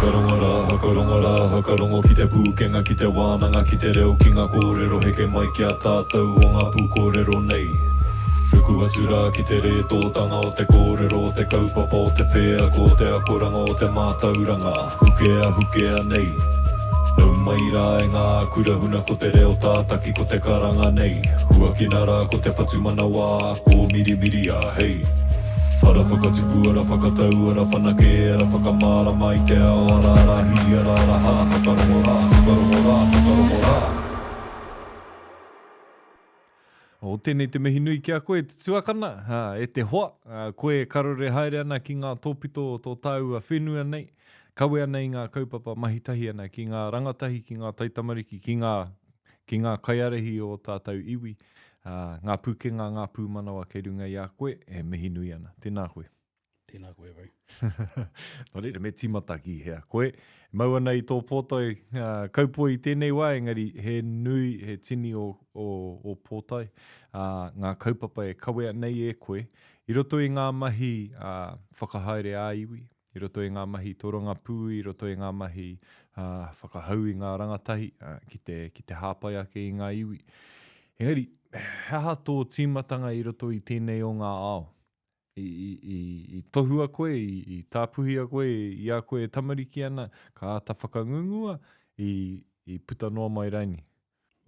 Hakarongo rā, hakarongo rā, hakarongo ki te pūkenga, ki te wānanga, ki te reo, ki ngā kōrero heke mai ki a tātou o ngā pūkōrero nei. Ruku atu rā ki te rētōtanga o te kōrero, o te kaupapa, o te wheako, o te akoranga, o te mātauranga, hukea, hukea nei. Nau mai rā e ngā kura huna ko te reo tātaki ko te karanga nei. Huakina rā ko te whatumanawa kōmirimiria, hei. Ara whakatupu, ara whakatau, ara whanake, ara whakamārama i te ao, ara ara hī, ara ara hā, hakarongo rā, hakarongo rā, hakarongo rā. O, tēnei te mihi nui ki a koe, te tuakana, e te hoa, koe e karore haere ana ki ngā tōpito o tō tāua whenua nei, kawe ana i ngā kaupapa mahi tahi ana ki ngā rangatahi, ki ngā taitamariki, ki ngā, ki ngā kaiārahi o ō tātou iwi, ngā pūkenga, ngā pūmanawa kei runga i a koe, e mihi nui ana. Tēnā koe. Tēnā koe, Ray. Nō reira, me tīmata ki hea koe. E mau ana i tō pōtae uh, kaupoi i tēnei wā, engari he nui, he tini o, o, o pōtae, uh, ngā kaupapa e kawea nei e koe, i roto i ngā mahi uh, whakahaere ā-iwi, i roto i ngā mahi torongapū, i roto i ngā mahi uh, whakahau i ngā rangatahi uh, ki, te, ki te hāpai ake i ngā iwi. Engari, he aha tō tīmatanga i roto i tēnei o ngā ao? I, i, i, i tohua koe, i, i tāpuhia koe i a koe e tamariki ana, ka āta whakangungua, i, i puta noa mai raini?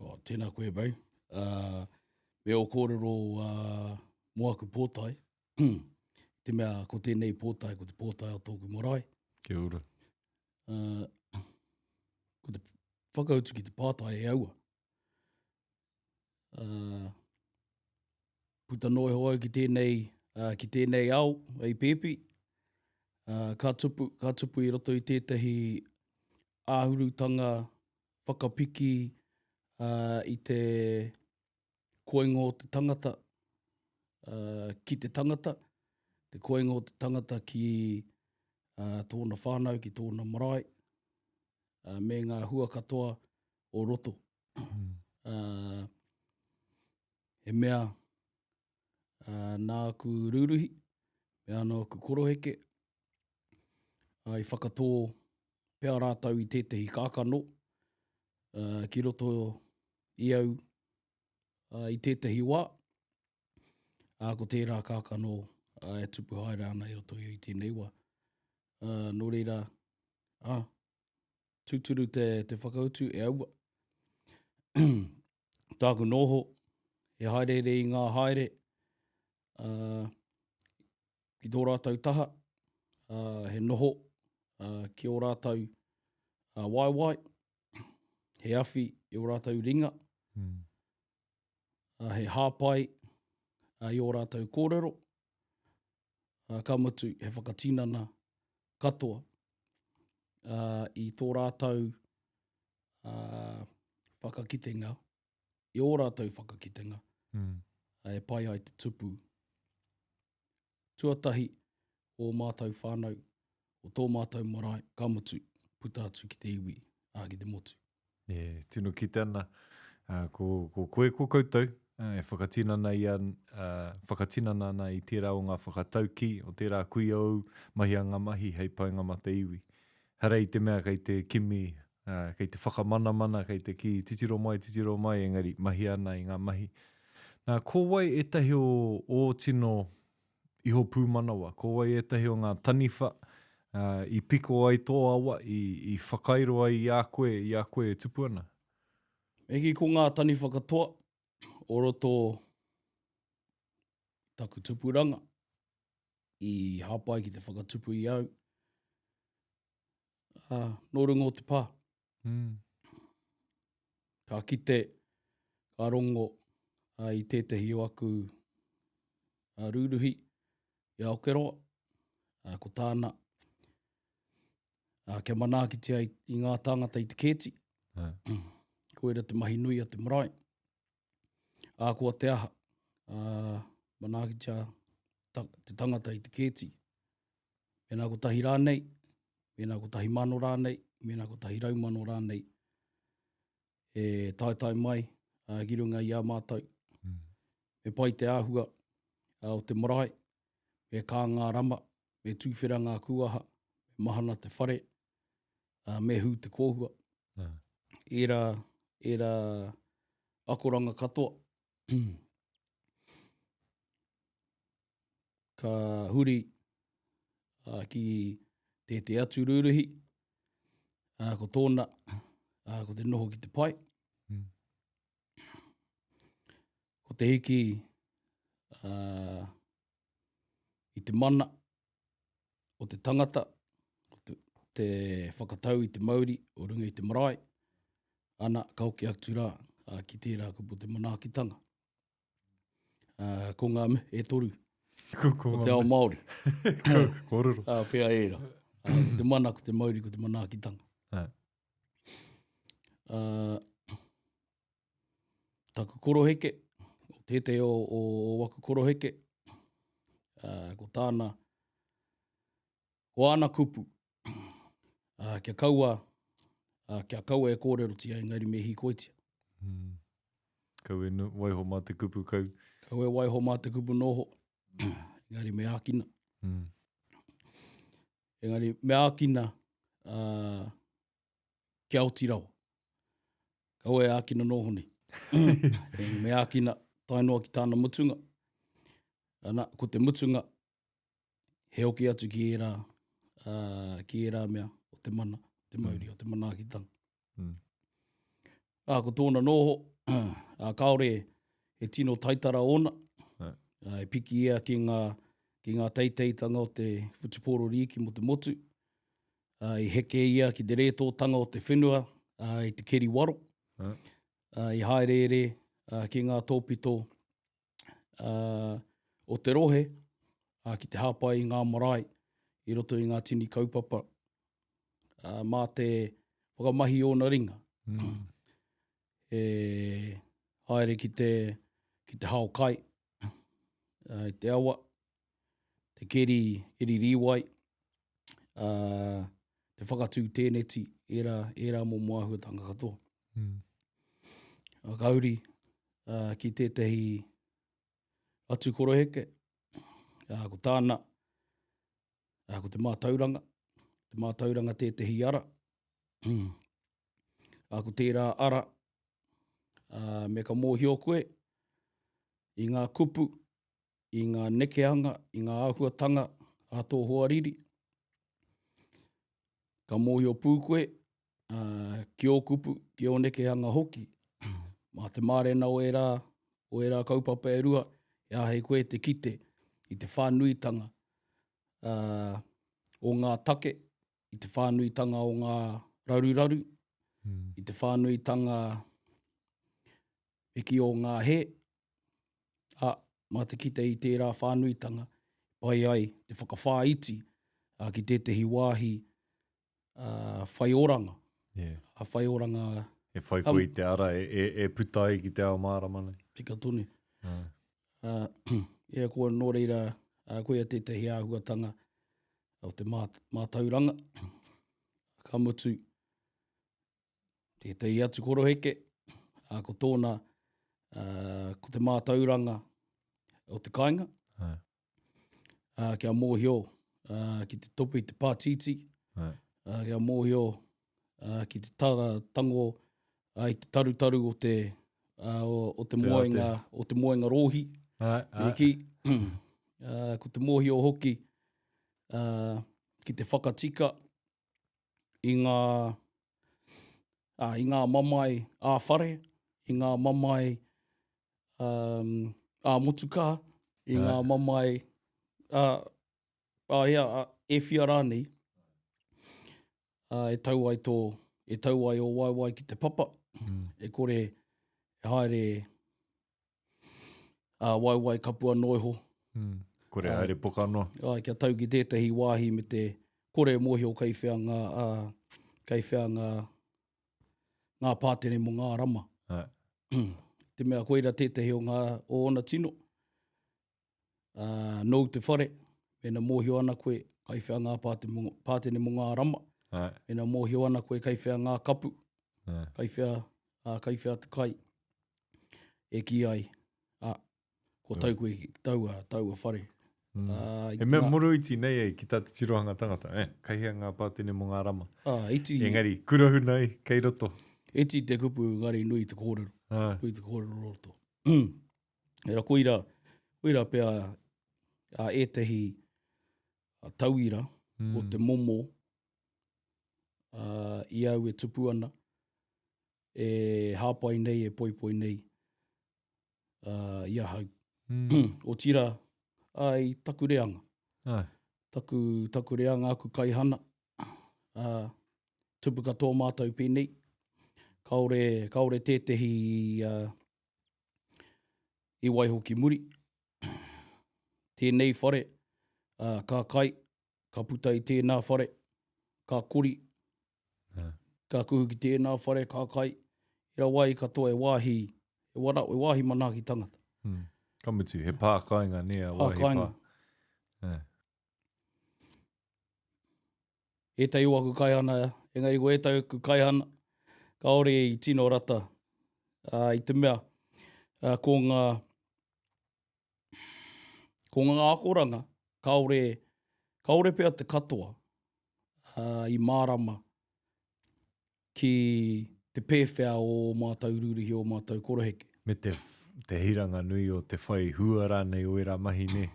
Oh, tēnā koe, bro. Uh, me ō kōrero uh, mō aku pōtae. te mea ko tēnei pōtae, ko te pōtae o tōku marae. Kia ora. Uh, ko te whakautu ki te pātai e aua. Uh, puta noa iho au ki tēnei, uh, ki tēnei ao, hei pēpi. Uh, ka tupu, ka tupu i roto i tētahi āhurutanga whakapiki uh, i te koinga o te tangata uh, ki te tangata, te koinga o te tangata ki uh, tōna whānau, ki tōna marae, uh, me ngā hua katoa o roto. Mm. Uh, he mea uh, nā aku rūruhi, mea nā aku koroheke, uh, i whakatō pea rātou i tētehi kākano uh, ki roto i au uh, i tētehi wā, uh, ko tērā kākano uh, e tupu haere ana i roto i au i tēnei wā. Uh, nō reira, uh, Tūturu te, te whakautu e aua. Tāku noho, he haereere i ngā haere uh, ki tō rātou taha, uh, he noho uh, ki ō rātou uh, waewae, he awhi i ō rātou ringa, mm. uh, he hāpai uh, i ō rātou kōrero, uh, ka mutu he whakatinana katoa uh, i tō rātou uh, whakakitenga, i ō rātou whakakitenga, mm. uh, e pai ai te tupu. Tuatahi, o mātou whānau, o tō mātou marae, ka mutu, puta atu ki te iwi, ā, ki te motu. E tino kite ana, ko, ko koe, ko koutou, e whakatinana i a, whakatinana ana i tērā o ngā whakataukī, o tērā kuia ou, mahia ngā mahi hei painga mā te iwi. Hara i te mea kei te kimi, kei te whakamanamana, kei te kī titiro mai, titiro mai, engari mahia ana i ngā mahi. Nā, ko wai ētahi o ō tino iho pūmanawa, ko wai ētahi o ngā taniwha i piko ai tō awa, i, i whakairo ai i a koe, i a koe e tupu ana? Me kī ko ngā taniwha katoa o roto taku tupuranga i hāpai ki te whakatupu i au, uh, nō runga o te pā. Mm. Ka kite, ka rongo uh, i tētehi o aku uh, rūruhi i Aokeroa, uh, ko tāna, uh, kia manaakitia i, i ngā tāngata i te kēti. Mm. Koira te mahi nui a te marae. Ā, koa te aha, uh, manaakitia ta, te tangata i te kēti. Mēnā kotahi rānei, mēnā 1,000 rānei, mēnā 100,000 rānei e taetae mai uh, ki runga i a mātou. Mm. Me pai te āhua uh, o te marae, me kā ngā rama, me tūwhera ngā kūaha, me mahana te whare. Ā, me hū te kōhua. Ērā, ērā akoranga katoa. Ka huri ā, ki tētehi atu rūruhi, ā, ko tōna, ā, ko te noho ki te pae. Mm. Ko te hiki ā, i te mana o te tangata, o te, te whakatau i te mauri o runga i te marae, ana, ka hoki atu rā ā, ki tērā kupu te manaakitanga. Uh, ko ngā me e toru. Ko, ko o te ao Māori. Kōrero. Uh, pea ērā. Uh, ko te mana, ko te mauri, ko te manaakitanga. Uh. Uh, taku koroheke, o tētehi o, o, o waku koroheke, uh, ko tāna, ko āna kupu, uh, kia kaua, uh, kia kaua e kōrerotia engari me hīkoitia. Mm. Kau e no, waiho mā te kupu kau. Kau e waiho mā te kupu noho, engari me ākina. Mm. Engari me ākina uh, kia oti rawa. Kaua e ākina noho nei. Engari me ākina tae noa ki tāna mutunga. Ana, ko te mutunga, he hoki atu ki ērā, uh, ki ērā mea o te mana, te mauri, mm. o te manaakitanga. Mm. Ā, ko tōna noho, ā, kāore he tino taitara ōna. Ā. Ā, e piki ia ki ngā, ki ngā teiteitanga o te whutupōro rīki mō te motu. Ā, i heke ia ki te rētōtanga o te whenua, ā, i te keri waro. Ā. Ā, i hāereere, ā, ki ngā tōpito, ā, o te rohe, ā, ki te hāpai i ngā marae i roto i ngā tini kaupapa ā, mā te whakamahi i ōna ringa. Mm. E haere ki te, ki te hao kai, ā, i te awa, te keri, keri rīwai, ā, te whakatū tēneti, ērā, ērā momo āhuatanga katoa. Mm. Ā, ka huri ā, ki tētehi atu koroheke, ā, ko tāna, Ā, ko te mātauranga, te mātauranga tētehi ara. Ā, ko tērā ara, ā, me ka mōhio koe i ngā kupu, i ngā nekehanga, i ngā āhuatanga a tō hoariri. Ka mōhio pū koe ā, ki ō kupu, ki ō nekehanga hoki. Mā te mārena o ērā, o ērā kaupapa e rua, e āhei koe te kite i te whānuitanga ā, o ngā take, i te whānuitanga o ngā raruraru, mm. i te whānuitanga piki o ngā hē, ā, mā te kite i tērā whānuitanga, pai ai te whakawhāiti ā, ki tētehi wāhi ā, whai oranga. Yeah. A whai oranga. E whai koe i te ara e, e, e puta ai ki te ao mārama nei. Tika tonu. Uh. Uh, ia koa nō reira, uh, koia tētehi āhuatanga o te mā, mātauranga. Ka mutu, tētehi atu koroheke, uh, ko tōna, uh, ko te mātauranga o te kāinga. Uh. Ā, kia mōhio ā, ki te topu i te pātītī, Āe. ā, kia mōhio ā, ki te ta, tango ā, i te tarutaru o te, ā, o, o te Te moenga, o te moenga rōhi, Āe, me āe. kī. Ā, ko te mōhio hoki ā, ki te whakatika i ngā, ā, i ngā mamae ā-whare, i ngā mamae um, ā-motukā, i ngā mamae ā, ā, ea, ā, e whia rānei, ā, e tau ai tō, e tau ai ō waewae ki te papa, Mm. e kore e haere ā, waewae kapua noa iho. Mm. Kore haere poka noa. Āe, kia tau ki tētahi wāhi me te kore e mōhio kei whea ngā, ā, kei whea ngā, ngā pātere mō ngā rama. Āe. Te mea koira tētahi o ngā, o ōna tino. Ā, nōu te whare, mēnā mōhio ana koe kei whea ngā pāte mō, pātene mō ngā rama. Āe. Mēnā mōhio ana koe kei whea ngā kapu, Āe. kei whea, ā, kei whea te kai e kī ai, ā, kua tau koe ki taua, taua whare. Mm. Uh, He mea moroiti nei e ki tā te tirohanga tangata. Eh, kei hea ngā pātene mō ngā rama. Ah, iti. Engari, kurahu nei, kei roto. Iti te kupu, engari nui te kōrero. Ah. Nui te kōrero roto. Mm. Era koira, koira pea a ētehi tauira mm. o te momo uh, i au e tupu ana, e hāpai nei, e poipoi nei uh, i ahau. Mm. Otira, ai taku reanga. Ai. Taku, taku reanga, aku kaihana. Uh, tupu katoa mātou pēnei. Kaore, kaore tētehi uh, i waiho ki muri. Tēnei whare, uh, ka kai, ka puta i tēnā whare, ka kori, ka kuhu ki tēnā whare, ka kai. I rawa ai katoa e wāhi, e wara, e wāhi manaaki tangata. Mm. Ka mutu, he pā kāinga, nē, a wāhi pā. Pā kāinga. Ētahi o aku kaihana, engari ko ētahi o aku kaihana, kāore i tino rata uh, i te mea uh, ko ngā ko ngā akoranga kāore, kāore pea te katoa uh, i mārama ki te pēwhea o ō mātou rūruhi, ō mātou koroheke. Me te, te hiranga nui o te whai hua rānei o ērā mahi, nē?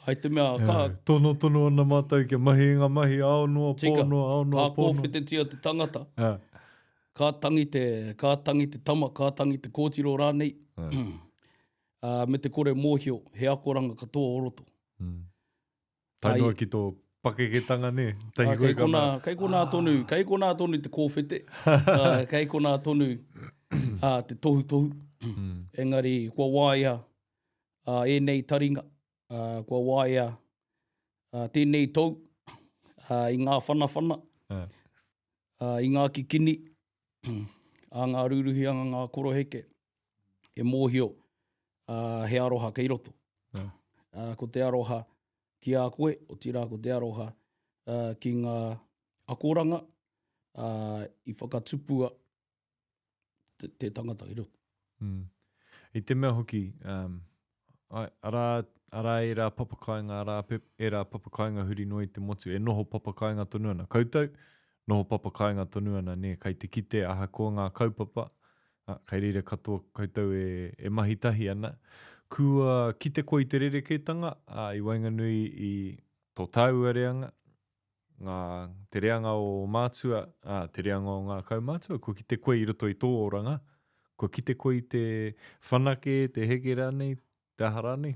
Hai te mea, ka... Tonotono ana mātou kia mahi i ngā mahi ao noa, pō noa, ao noa, pō noa. Ka kōwhetetia te tangata, ka tangi te, ka tangi te tama, ka tangi te kōtiro rānei, me te kore mōhio, he akoranga katoa o roto. Tae noa ki tō pakeketanga, nē? Tahi koe ka mea. Kei konā tonu, kei konā tonu te kōwhete, kei konā tonu te tohutohu. Engari, kua waia ēnei taringa, kua waia tēnei tou i ngā whanawhana, i ngā kikini, a ngā rūruhi, a ngā koroheke, e mōhio he aroha kei roto. Ko te aroha ki a koe, otirā ko te aroha ki ngā akoranga i whakatupua te, te tangata ki roto. Mm. I te mea hoki, um, ai, arā, arā ērā papakainga, arā pe, ērā papakainga huri noa i te motu, e noho papakainga tonu ana. Koutou, noho papakainga tonu ana, nē, kai te kite ahakoa ngā kaupapa, ā, kai reira katoa koutou e, e mahi tahi ana. Kua kite koe i te rerekētanga, ā, i waenganui i tō tāua reanga, ngā, te reanga o ō mātua, ā, te reanga o ngā kaumātua, kua kite koe i roto i tō oranga, kua kite koe i te whanake, te heke rānei, te aha rānei?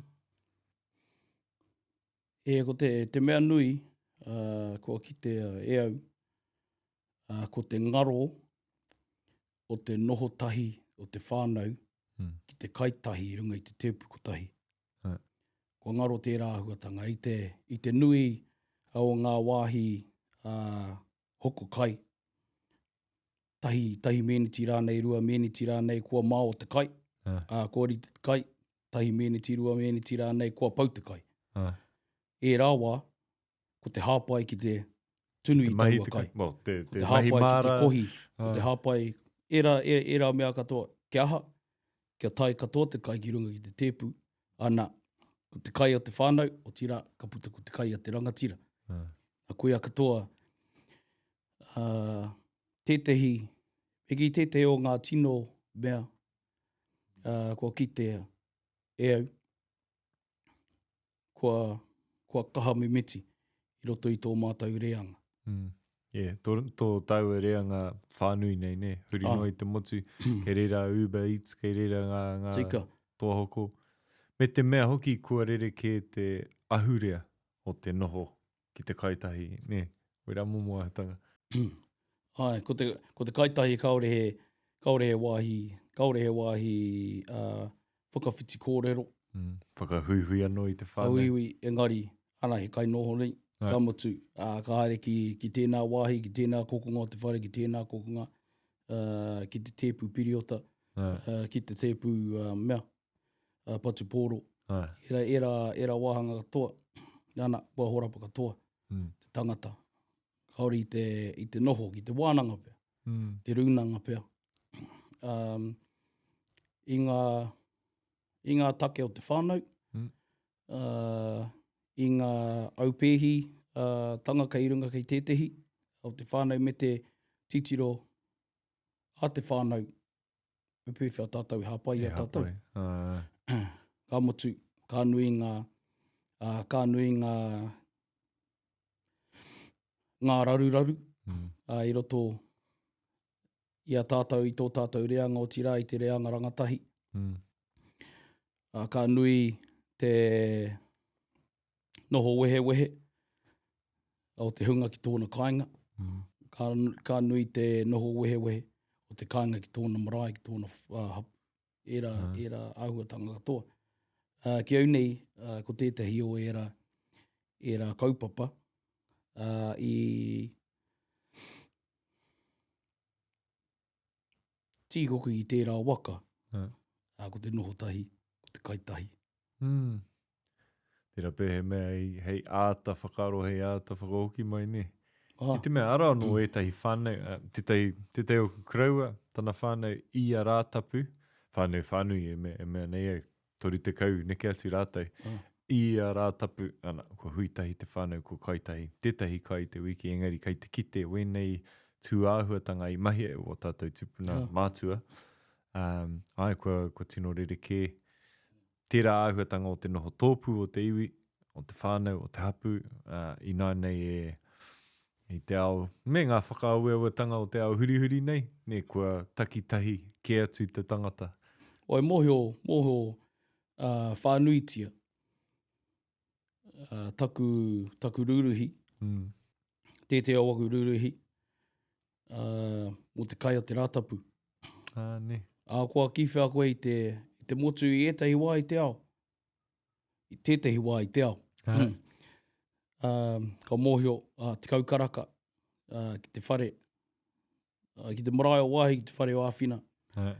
E, ko te, te mea nui, uh, kua kitea e au, uh, ko te ngaro o te noho tahi o te whānau mm. ki te kai tahi i runga i te tēpu kotahi. Uh. Kua ngaro tērā āhuatanga i te, i te nui o ngā wāhi uh, hoko kai, tahi, tahi mēneti rānei, rua mēneti rānei, kua mao te kai, uh. Uh, kua rite te kai, tahi mēneti, rua mēneti rānei, kua pau te kai. Uh. Ērā wā, ko te hāpai ki te tunu i taua kai. Well, te, te, te mahi māra. Ki te kohi, ko te hāpai, ērā, ērā mea katoa, kia aha, kia tae katoa te kai ki runga ki te tēpu, ana, ko te kai a te whānau, otirā, ka puta ko te kai a te rangatira. Uh. A koia katoa, uh, tētehi, e ki tētehi o ngā tino mea, uh, kua kitea e au, kua, kua kaha mimiti i roto i tō mātou reanga. Mm. Yeah, tō, tō tāua reanga whānui nei, nē? Huri ah. noa i te motu, kei reira Uber Eats, kei reira ngā, ngā Tika. toa hoko. Me te mea hoki kua rerekē te ahurea o te noho ki te kaitahi, nē? Wera momo āhuatanga. Āe, ko te, ko te kaitahi kāore he, kāore he wāhi, kāore he wāhi uh, whakawhiti kōrero. Mm, whakahuihui anō i te whānau. Whakahuihui, engari, ana he kainoho nei, ka mutu, uh, ka haere ki, ki tēnā wāhi, ki tēnā kokonga o te whare, ki tēnā kokonga, uh, ki te tēpu piriota, uh, ki te tēpu uh, mea, uh, patu pōro. Era, era, era wāhanga katoa, ana, kua horapa katoa mm. te tangata. Kāore i te, i te noho ki te wānanga pea, mm. te rūnanga pea. Um, i, ngā, I ngā take o te whānau, mm. uh, i ngā aupēhi uh, tanga kei runga kei tētehi o te whānau me te titiro a te whānau me pēwhea tātou e hāpai i a tātou. Ka mutu, ka nui ngā, uh, ka nui ngā, ngā raruraru mm. uh, i roto i a tātou, i tō tātou reanga, otirā i te reanga rangatahi. Mm. Uh, ka nui te noho wehewehe o te hunga ki tōna kāinga. Mm. Ka, ka nui te noho wehewehe o te kāinga ki tōna marae, ki tōna uh, hapu. Ērā, mm. ērā āhuatanga katoa. Uh, ki au nei, uh, ko tētahi o ērā, ērā kaupapa uh, i Tīkoki i tērā waka, ā, ko te noho tahi, ko te kai tahi. Mm. Tērā pea he mea hei, hei āta whakaaro, hei āta whakahoki mai, nē. Ah. I te mea, arā anō mm. ētahi whānau, uh, tētahi, tētahi oku koroua, tana whānau i a Rātapu, whānau whānui e mea, e mea nei au, 30 neke atu rātou. Oh. I ia Rātapu, ana, kua hui tahi te whānau, kua kai tahi, tētahi kai i te wiki, engari kei te kite wēnei tūāhuatanga i mahia e wō tātou tūpuna oh. mātua. Um, ai, kua, kua tino rerekē tērā āhuatanga o te noho tōpū o te iwi, o te whānau, o te hapū, uh, ināianei e, i te ao, me ngā whakaaweawetanga o te ao hurihuri nei, nē, kua takitahi kē atu te tangata. Oi, mōhio, mōhio uh, whānuitia uh, taku, taku rūruhi, mm. tētehi o aku rūruhi, uh, mō te kai o te Rātapu. Ah, nē. Ahakoa ki whea koe i te, i te motu i ētahi wā i te ao, i tētehi wā i te ao. Ah. Uh, ka mōhio uh, 10 karaka uh, ki te whare, uh, ki te marae o Waahi, ki te whare o Āwhina. Ah.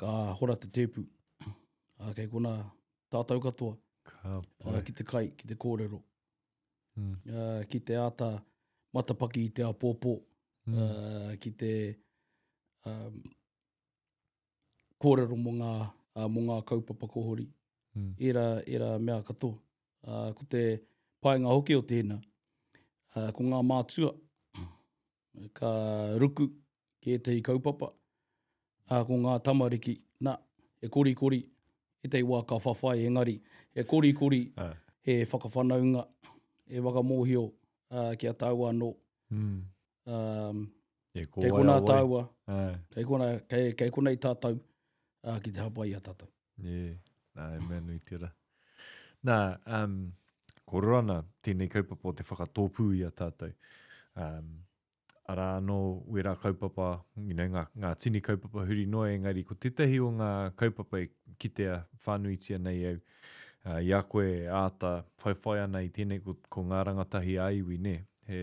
Ka hora te tēpu. Uh, kei kona tātou katoa. Ka pai. Uh, ki te kai, ki te kōrero. Mm. Uh, ki te āta matapaki i te āpōpō. Mm. Uh, ki te um, kōrero mō ngā, uh, mō ngā kaupapa kohori. Mm. Ērā, ērā mea katoa. Uh, ko te painga hoki o tēnā, uh, ko ngā mātua ka ruku ki ētahi kaupapa, uh, ko ngā tamariki, nā, he korikori, ētahi wā ka whawhai, engari, he korikori, uh. he whakawhanaunga, he whakamōhio uh, ki a tāua anō. Mm. Um, e, ko kei konā tāua, kei konā, kei, kei konei tātou uh, ki te hapai i a tātou. Yeah. Nā, e mea nui tērā. Nā, um, kōrero ana tēnei kaupapa o te whakatōpū i a tātou. Um, arā anō wērā kaupapa, you know, ngā, ngā tini kaupapa huri noa, engari ko tētahi o ngā kaupapa e kitea whānuitia nei au, uh, i a koe e āta whaiwhai ana i tēnei ko, ko ngā rangatahi ā-iwi, nē. He,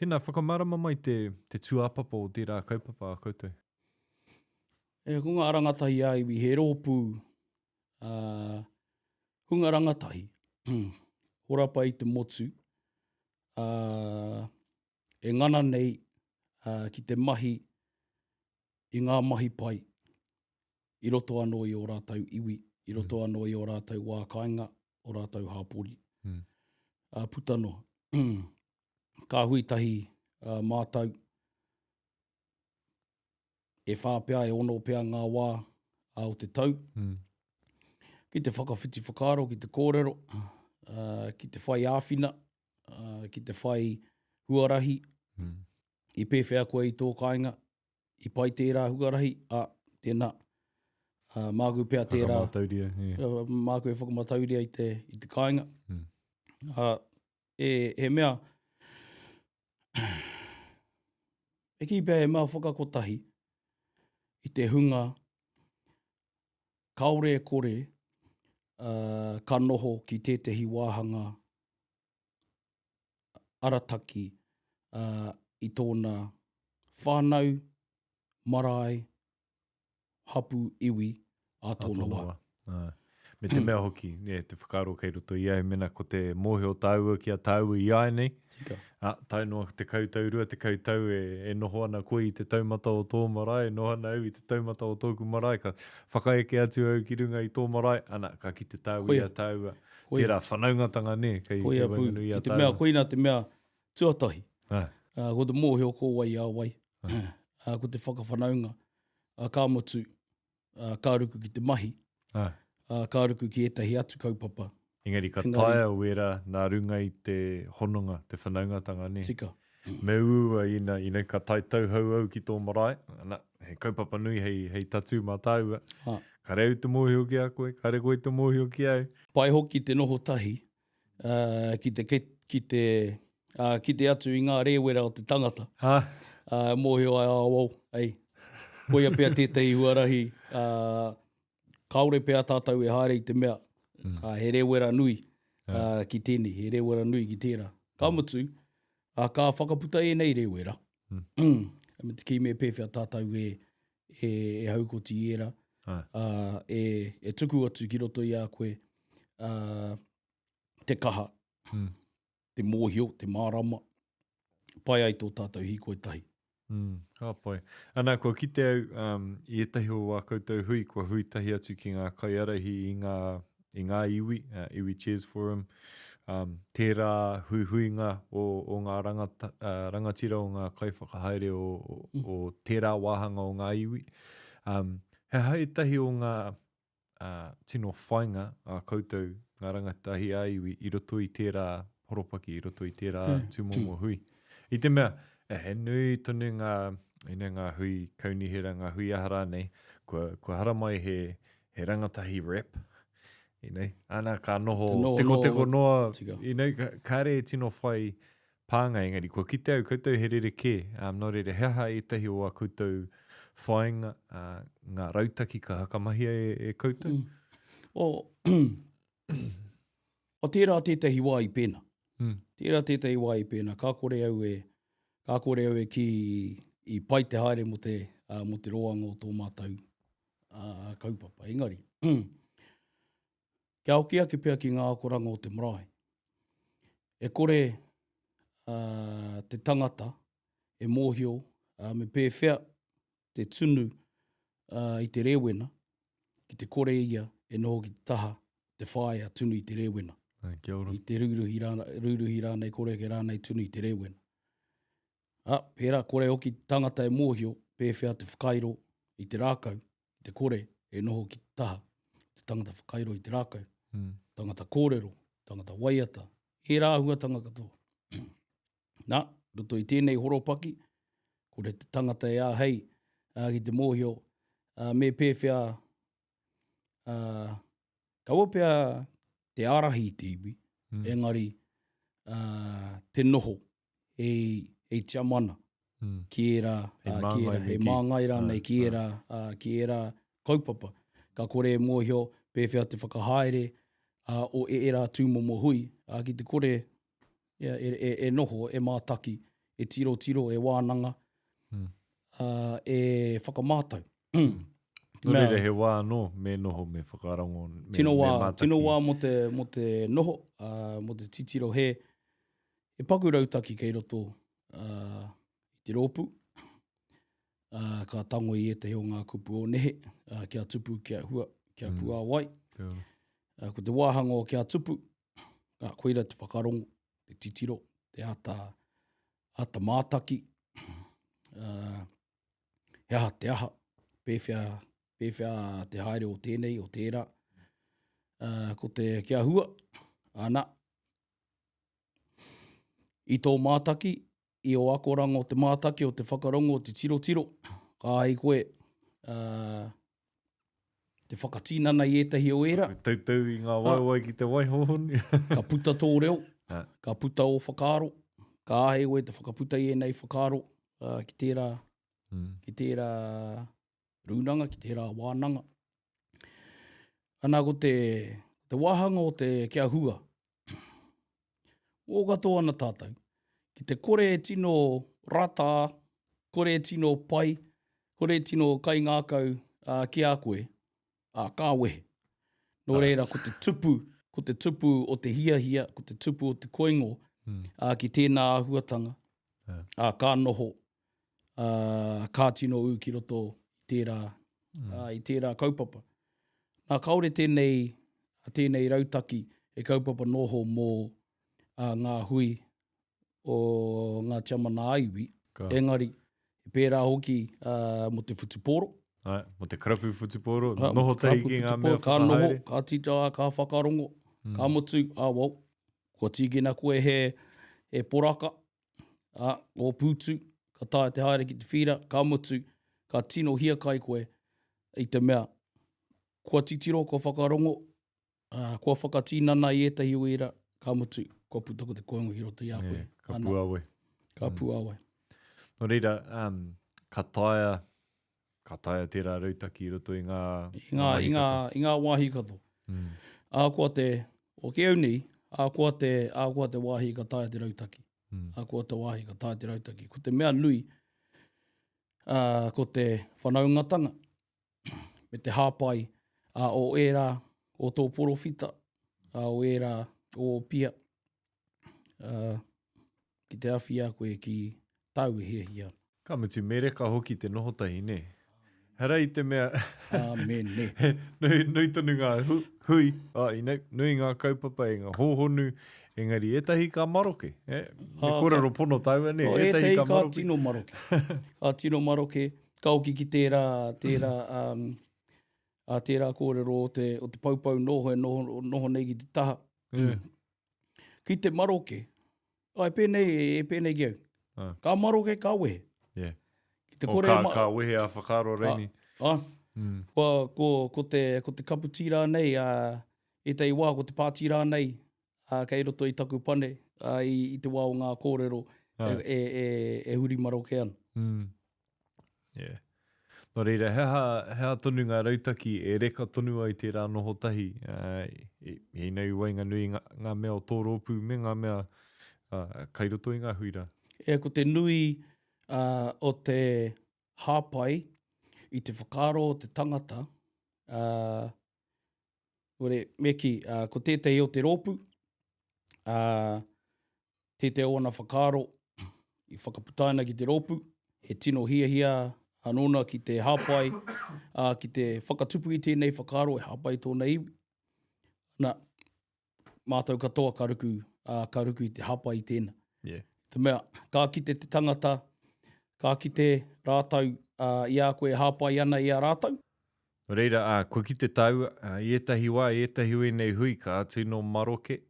tēnā, whakamārama mai te, te tūāpapa o tērā kaupapa a koutou. E, ko ngā rangatahi ā-iwi, he rōpū uh, hunga rangatahi, horapa i te motu, uh, e ngana nei uh, ki te mahi i ngā mahi pai i roto anō i ō rātou iwi, i roto mm. anō i ō rātou wā kāinga, ō rātou hāpori. Mm. Uh, puta noa. Ka hui tahi uh, mātou, e whā pea, e ono pea ngā wā uh, o te tau, mm. ki te whakawhiti whakaaro, ki te kōrero, uh, ki te whai āwhina, uh, ki te whai huarahi, mm. i pēwhea koe i tō kāinga, i pai tērā huarahi, ā, tēnā, ā, māku pea tērā. Whakamatauria, yeah. Uh, māku e whakamatauria i te, i te kāinga. Mm. Ā, e, he mea, e kī pea he mea whakakotahi i te hunga kāore e kore uh, ka noho ki tētehi wāhanga arataki uh, i tōna whānau, marae, hapu, iwi, ā tōna wā. Wā. Me te mea hoki, e, te whakaaro kei roto i au, mena ko te mōhio tāua ki a tāua i āianei, Tika. ā, tae noa 10 tau, 20 tau e, e noho ana koe i te taumata o tō marae, e noho ana au i te taumata o tōku marae, ka whakaeke atu au ki runga i tō marae, ana, ka kite tāua i a tāua. Tērā whanaungatanga, nē, kei, Koia kei pū. waenganui i a I te mea, tāua. koina te mea tuatahi. Āe. Ā, ko te mōhio ko wai a wai. Ā, ko te whakawhanaunga. Ā, ka mutu, ā, ka ruku ki te mahi. Āe. Ā, ka ruku ki ētahi atu kaupapa. Engari ka Engari. taea wērā nā runga i te hononga, te whanaungatanga, nē? Tika. Me uaua ina, you know, ka tae tauhou au ki tō marae, ana, he kaupapa nui hei, hei tatū mā tāua. Ā. Kāre au te mōhio ki a koe, kāre koe te mōhio ki au. Pai hoki te noho tahi, ā, ki te, ki te, ā, kite atu i ngā rēwera o te tangata. Ā. Ā, mōhio ai, ā, oh, ei, koia pea tētahi huarahi, ā, kāore pea tātou e haere i te mea, ā, he rēwera nui, ā, ki tēnei, he rēwera nui ki tērā. Ka mutu, ā, ka whakaputa ēnei rēwera, me te kī me pēwhea tātou e, e, e haukoti i ērā, ā, e, e tuku atu ki roto i a koe, ā, te kaha, te mōhio, te mārama, pai ai tō tātou hīkoi tahi. Mm, ka pai. Ana, kua kite au um, i ētahi o wā koutou hui, kua hui tahi atu ki ngā kaiārahi i ngā, i ngā iwi, uh, Iwi Chairs Forum, um, tērā huihuinga o, o ngā rangata, uh, rangatira o ngā kaiwhakahaere o, o, mm. o tērā wāhanga o ngā iwi. Um, he aha ētahi o ngā ā, tino whainga a koutou, ngā rangatahi ā-iwi, i roto i tērā horopaki, i roto i tērā tūmomo hui. I te mea, he nui tonu ngā, ina ngā hui kaunihera, ngā hui aha rānei, kua, kua haramai he, he rangatahi rep, you know, ana ka noho tekoteko noa, you know, kāre e tino whai pānga, engari kua kite au koutou he rerekē, um, nō reira, he aha ētahi o ā koutou whāinga, uh, ngā rautaki ka whakamahia e, e koutou? Mm. O, o tērā tētahi wā i pēnā. Mm. Tērā tētahi wā i pēnā, ka kore au e, ka kore au e kī i pai te haere mō te, uh, mō te roanga o tō mātou uh, kaupapa. Engari, Kia hoki ake pea ki ngā akoranga o te marae. E kore uh, te tangata e mōhio uh, me pēwhea te tunu uh, i te rēwena, ki te kore ia e noho ki te taha te whaea tunu i te rēwena. Ai, kia ora. I te rūruhi, rā, rūruhi rānei, koreke rānei tunu i te rēwena. A, pērā kore hoki te tangata e mōhio pēwhea te whakairo i te rākau, ki te kore e noho ki te taha te tangata whakairo i te rākau, mm. tangata kōrero, tangata waiata, ērā āhuatanga katoa. Nā, roto i tēnei horopaki, kore te tangata e āhei uh, ki te mōhio uh, me pēwhea uh, kaua pea te ārahi i te iwi, mm. engari uh, te noho hei, hei tiamana mm. ki ērā, hei uh, ki ērā, hei māngai rānei ki ērā, uh, ki ērā kaupapa. Ka kore e mōhio pēwhea te whakahaere uh, o ērā tūmomo hui, uh, ki te kore yeah, e, e, e noho, e mātaki, e tirotiro, e wānanga, mm. uh, e whakamātau. Nō reira, he wā anō me noho, me whakarongo, me, tino wā, me mātaki. Tino wā mō te, mō te noho, uh, mō te titiro he, he paku rautaki kei roto uh, i te rōpū. Uh, ka tango i ētahi o ngā kupu o nehe, uh, kia tupu, kia hua, kia mm. puāwai. Uh, ko te wāhanga o kia tupu, ka koira te whakarongo, te titiro, te ata, ata mātaki, uh, he aha te aha, pēwhea, pēwhea te haere o tēnei, o tērā. Uh, ko te kia hua, ana, i tō mātaki, i ō akoranga o te mātaki, o te whakarongo, o te tirotiro, ka ai koe uh, te whakatinana i ētahi o ērā. Ka tautau i ngā waewae ki te wai hōhonu. ka puta tō reo, ka puta ō whakaaro, ka āhei koe te whakaputa i ēnei whakaaro uh, ki tērā, mm. ki tērā rūnanga, ki tērā wānanga. Ana ko te, te wāhanga o te kia hua, Ō katoa ana tātou. Ki te kore e tino rata, kore e tino pai, kore e tino kaingākau uh, ki a koe, ā, ka wehe. Nō reira, ko te tupu, ko te tupu o te hiahia, ko te tupu o te koingo, mm. ā, ki tēnā āhuatanga, ā, ka noho, ā, ka tino ū ki roto i tērā, mm. ā, i tērā kaupapa. Nā, kāore tēnei, tēnei rautaki. He kaupapa noho mō uh, ngā hui o ngā tiamana ā-iwi, engari he pērā hoki uh, mō te whutupōro. Ai, mō te karapu whutupōro, noho tahi ki ngā mea whakahaere. Ka noho, ka tita, ka whakarongo, mm. ka mutu, ah, well, kua tīkina koe he, he poraka, ah, o pūtu, ka taea te haere ki te whīra, ka mutu, ka tino hiakai koe i te mea, kua titiro, kua whakarongo, Ā, kua whakatinana i ētahi o ērā, ka mutu, kua puta ko te koingo ki roto i a koe. Yeah, ka Ana, puāwai. Ka mm. puāwai. Nō reira, um, ka taea, ka taea tērā rautaki i roto i ngā... I ngā, i ngā, i ngā wāhi katoa. Mm. Ahakoa te, o ki au nei, ahakoa te, ahakoa te wāhi ka taea te rautaki. Mm. Ahakoa te wāhi ka taea te rautaki. Ko te mea nui, uh, ko te whanaungatanga, me te hāpai a, o ērā o tō porowhita, a, o ērā o ō pia, a, ki te awhi a koe ki tāu e hiahia ana. Ka mutu, me reka hoki te noho tahi, nē? Hara i te mea... Āmene. nui, nui tonu ngā hu, hui, oh, you know, nui ngā kaupapa e ngā hōhonu, engari ētahi ka maroke. Eh? Me kōrero pono tāua, nē? Oh, ētahi ka, ka tino maroke. Ka tino maroke. Ka hoki ki tērā, tērā, um, a tērā kōrero o te, o te poupou noho e noho, noho nei ki te taha. Mm. Ki te maroke, ai pēnei, e pēnei ki au. Ah. Ka maroke, ka wehe. Yeah. Ki te kore o, ka, ma... ka wehe a whakaaro reini. Ah, ah. Mm. Ko, ko, ko, te, ko te kapu tī rānei, a, ētahi wā ko te pātī rānei, ā, kei roto i taku pane, ā, i, i te wā o ngā kōrero e, e, e, e huri maroke ana. Mm. Yeah. Nō reira, he aha, he aha tonu ngā rautaki e reka tonu ai tērā noho tahi, uh, i, i nei waenganui ngā, ngā mea o tō rōpū me ngā mea uh, kai roto i ngā hui rā? E, ko te nui uh, o te hāpai i te whakaaro o te tangata, uh, Ore, me kī, ā, ko tētahi o te rōpū, ā, tētahi o ana whakaaro i whakaputaina ki te rōpū, he tino hiahia nōna ki te hāpai, ā, ki te whakatupu i tēnei whakaaro e hāpai tōna iwi. Na, mātou katoa ka ruku, ā, ka ruku i te hāpai i tēnā. Yeah. Te mea, ka kite te tangata, ka kite rātou, ā, i a koe e hāpai ana i a rātou. Nō reira, ā, kua kite tāua, ā, i ētahi wā, i ētahi o ēnei hui, ka tino maroke.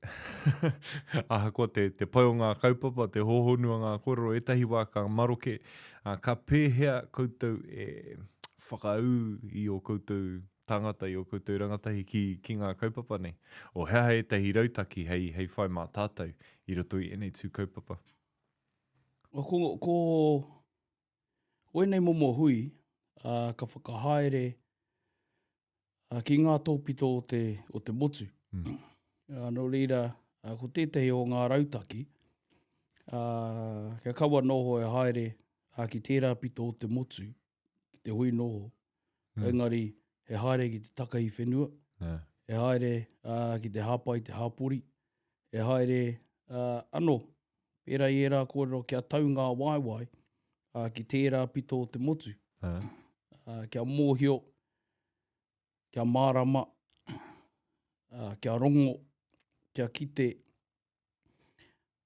Ahakoa te, te pai o ngā kaupapa, te hōhonu o ngā kōrero, ētahi wā ka maroke. Ā, ka pēhea koutou e whakaū i ō koutou tāngata, i ō koutou rangatahi ki, ki ngā kaupapa nei? O he aha ētahi rautaki hei, hei whai mā tātou i roto i ēnei tū kaupapa? Ko, ko Ko ēnei momo hui ka whakahaere ki ngā tōpito o te, o te motu. Mm. Nō reira, ko tētahi o ngā rautaki, kia kaua noho e haere ki tērā pito o te motu, ki te hui noho, mm. engari he haere ki te takahi whenua, yeah. he haere ki te hāpai te hāpori, he haere anō Pērā i ērā kōrero kia tau ngā waewae ki tērā pito o te motu. Kia mōhio, kia mārama, kia rongo, kia kite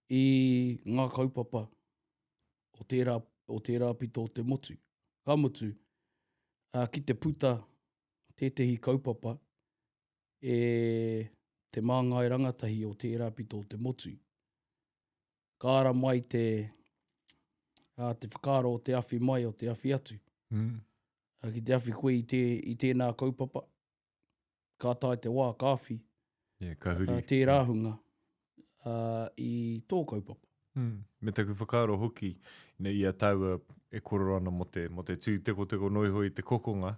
i ngā kaupapa o tērā, o tērā pito o te motu. Ka mutu, ki te puta tētehi kaupapa e te māngai rangatahi o tērā pito o te motu. Ka ara mai te, ā, te whakaaro o te awhi mai, o te awhi atu. Mm. Ā, ki te awhi koe i, tē, i tēnā kaupapa, ka tae te wā, ka awhi. Yeah, ka huri. Ā, tērā hunga ā, i tō kaupapa. Mm. Me taku whakaaro hoki, you know, i a tāua e kōrero ana mō te, mō te tū tekoteko noa iho i te kokonga,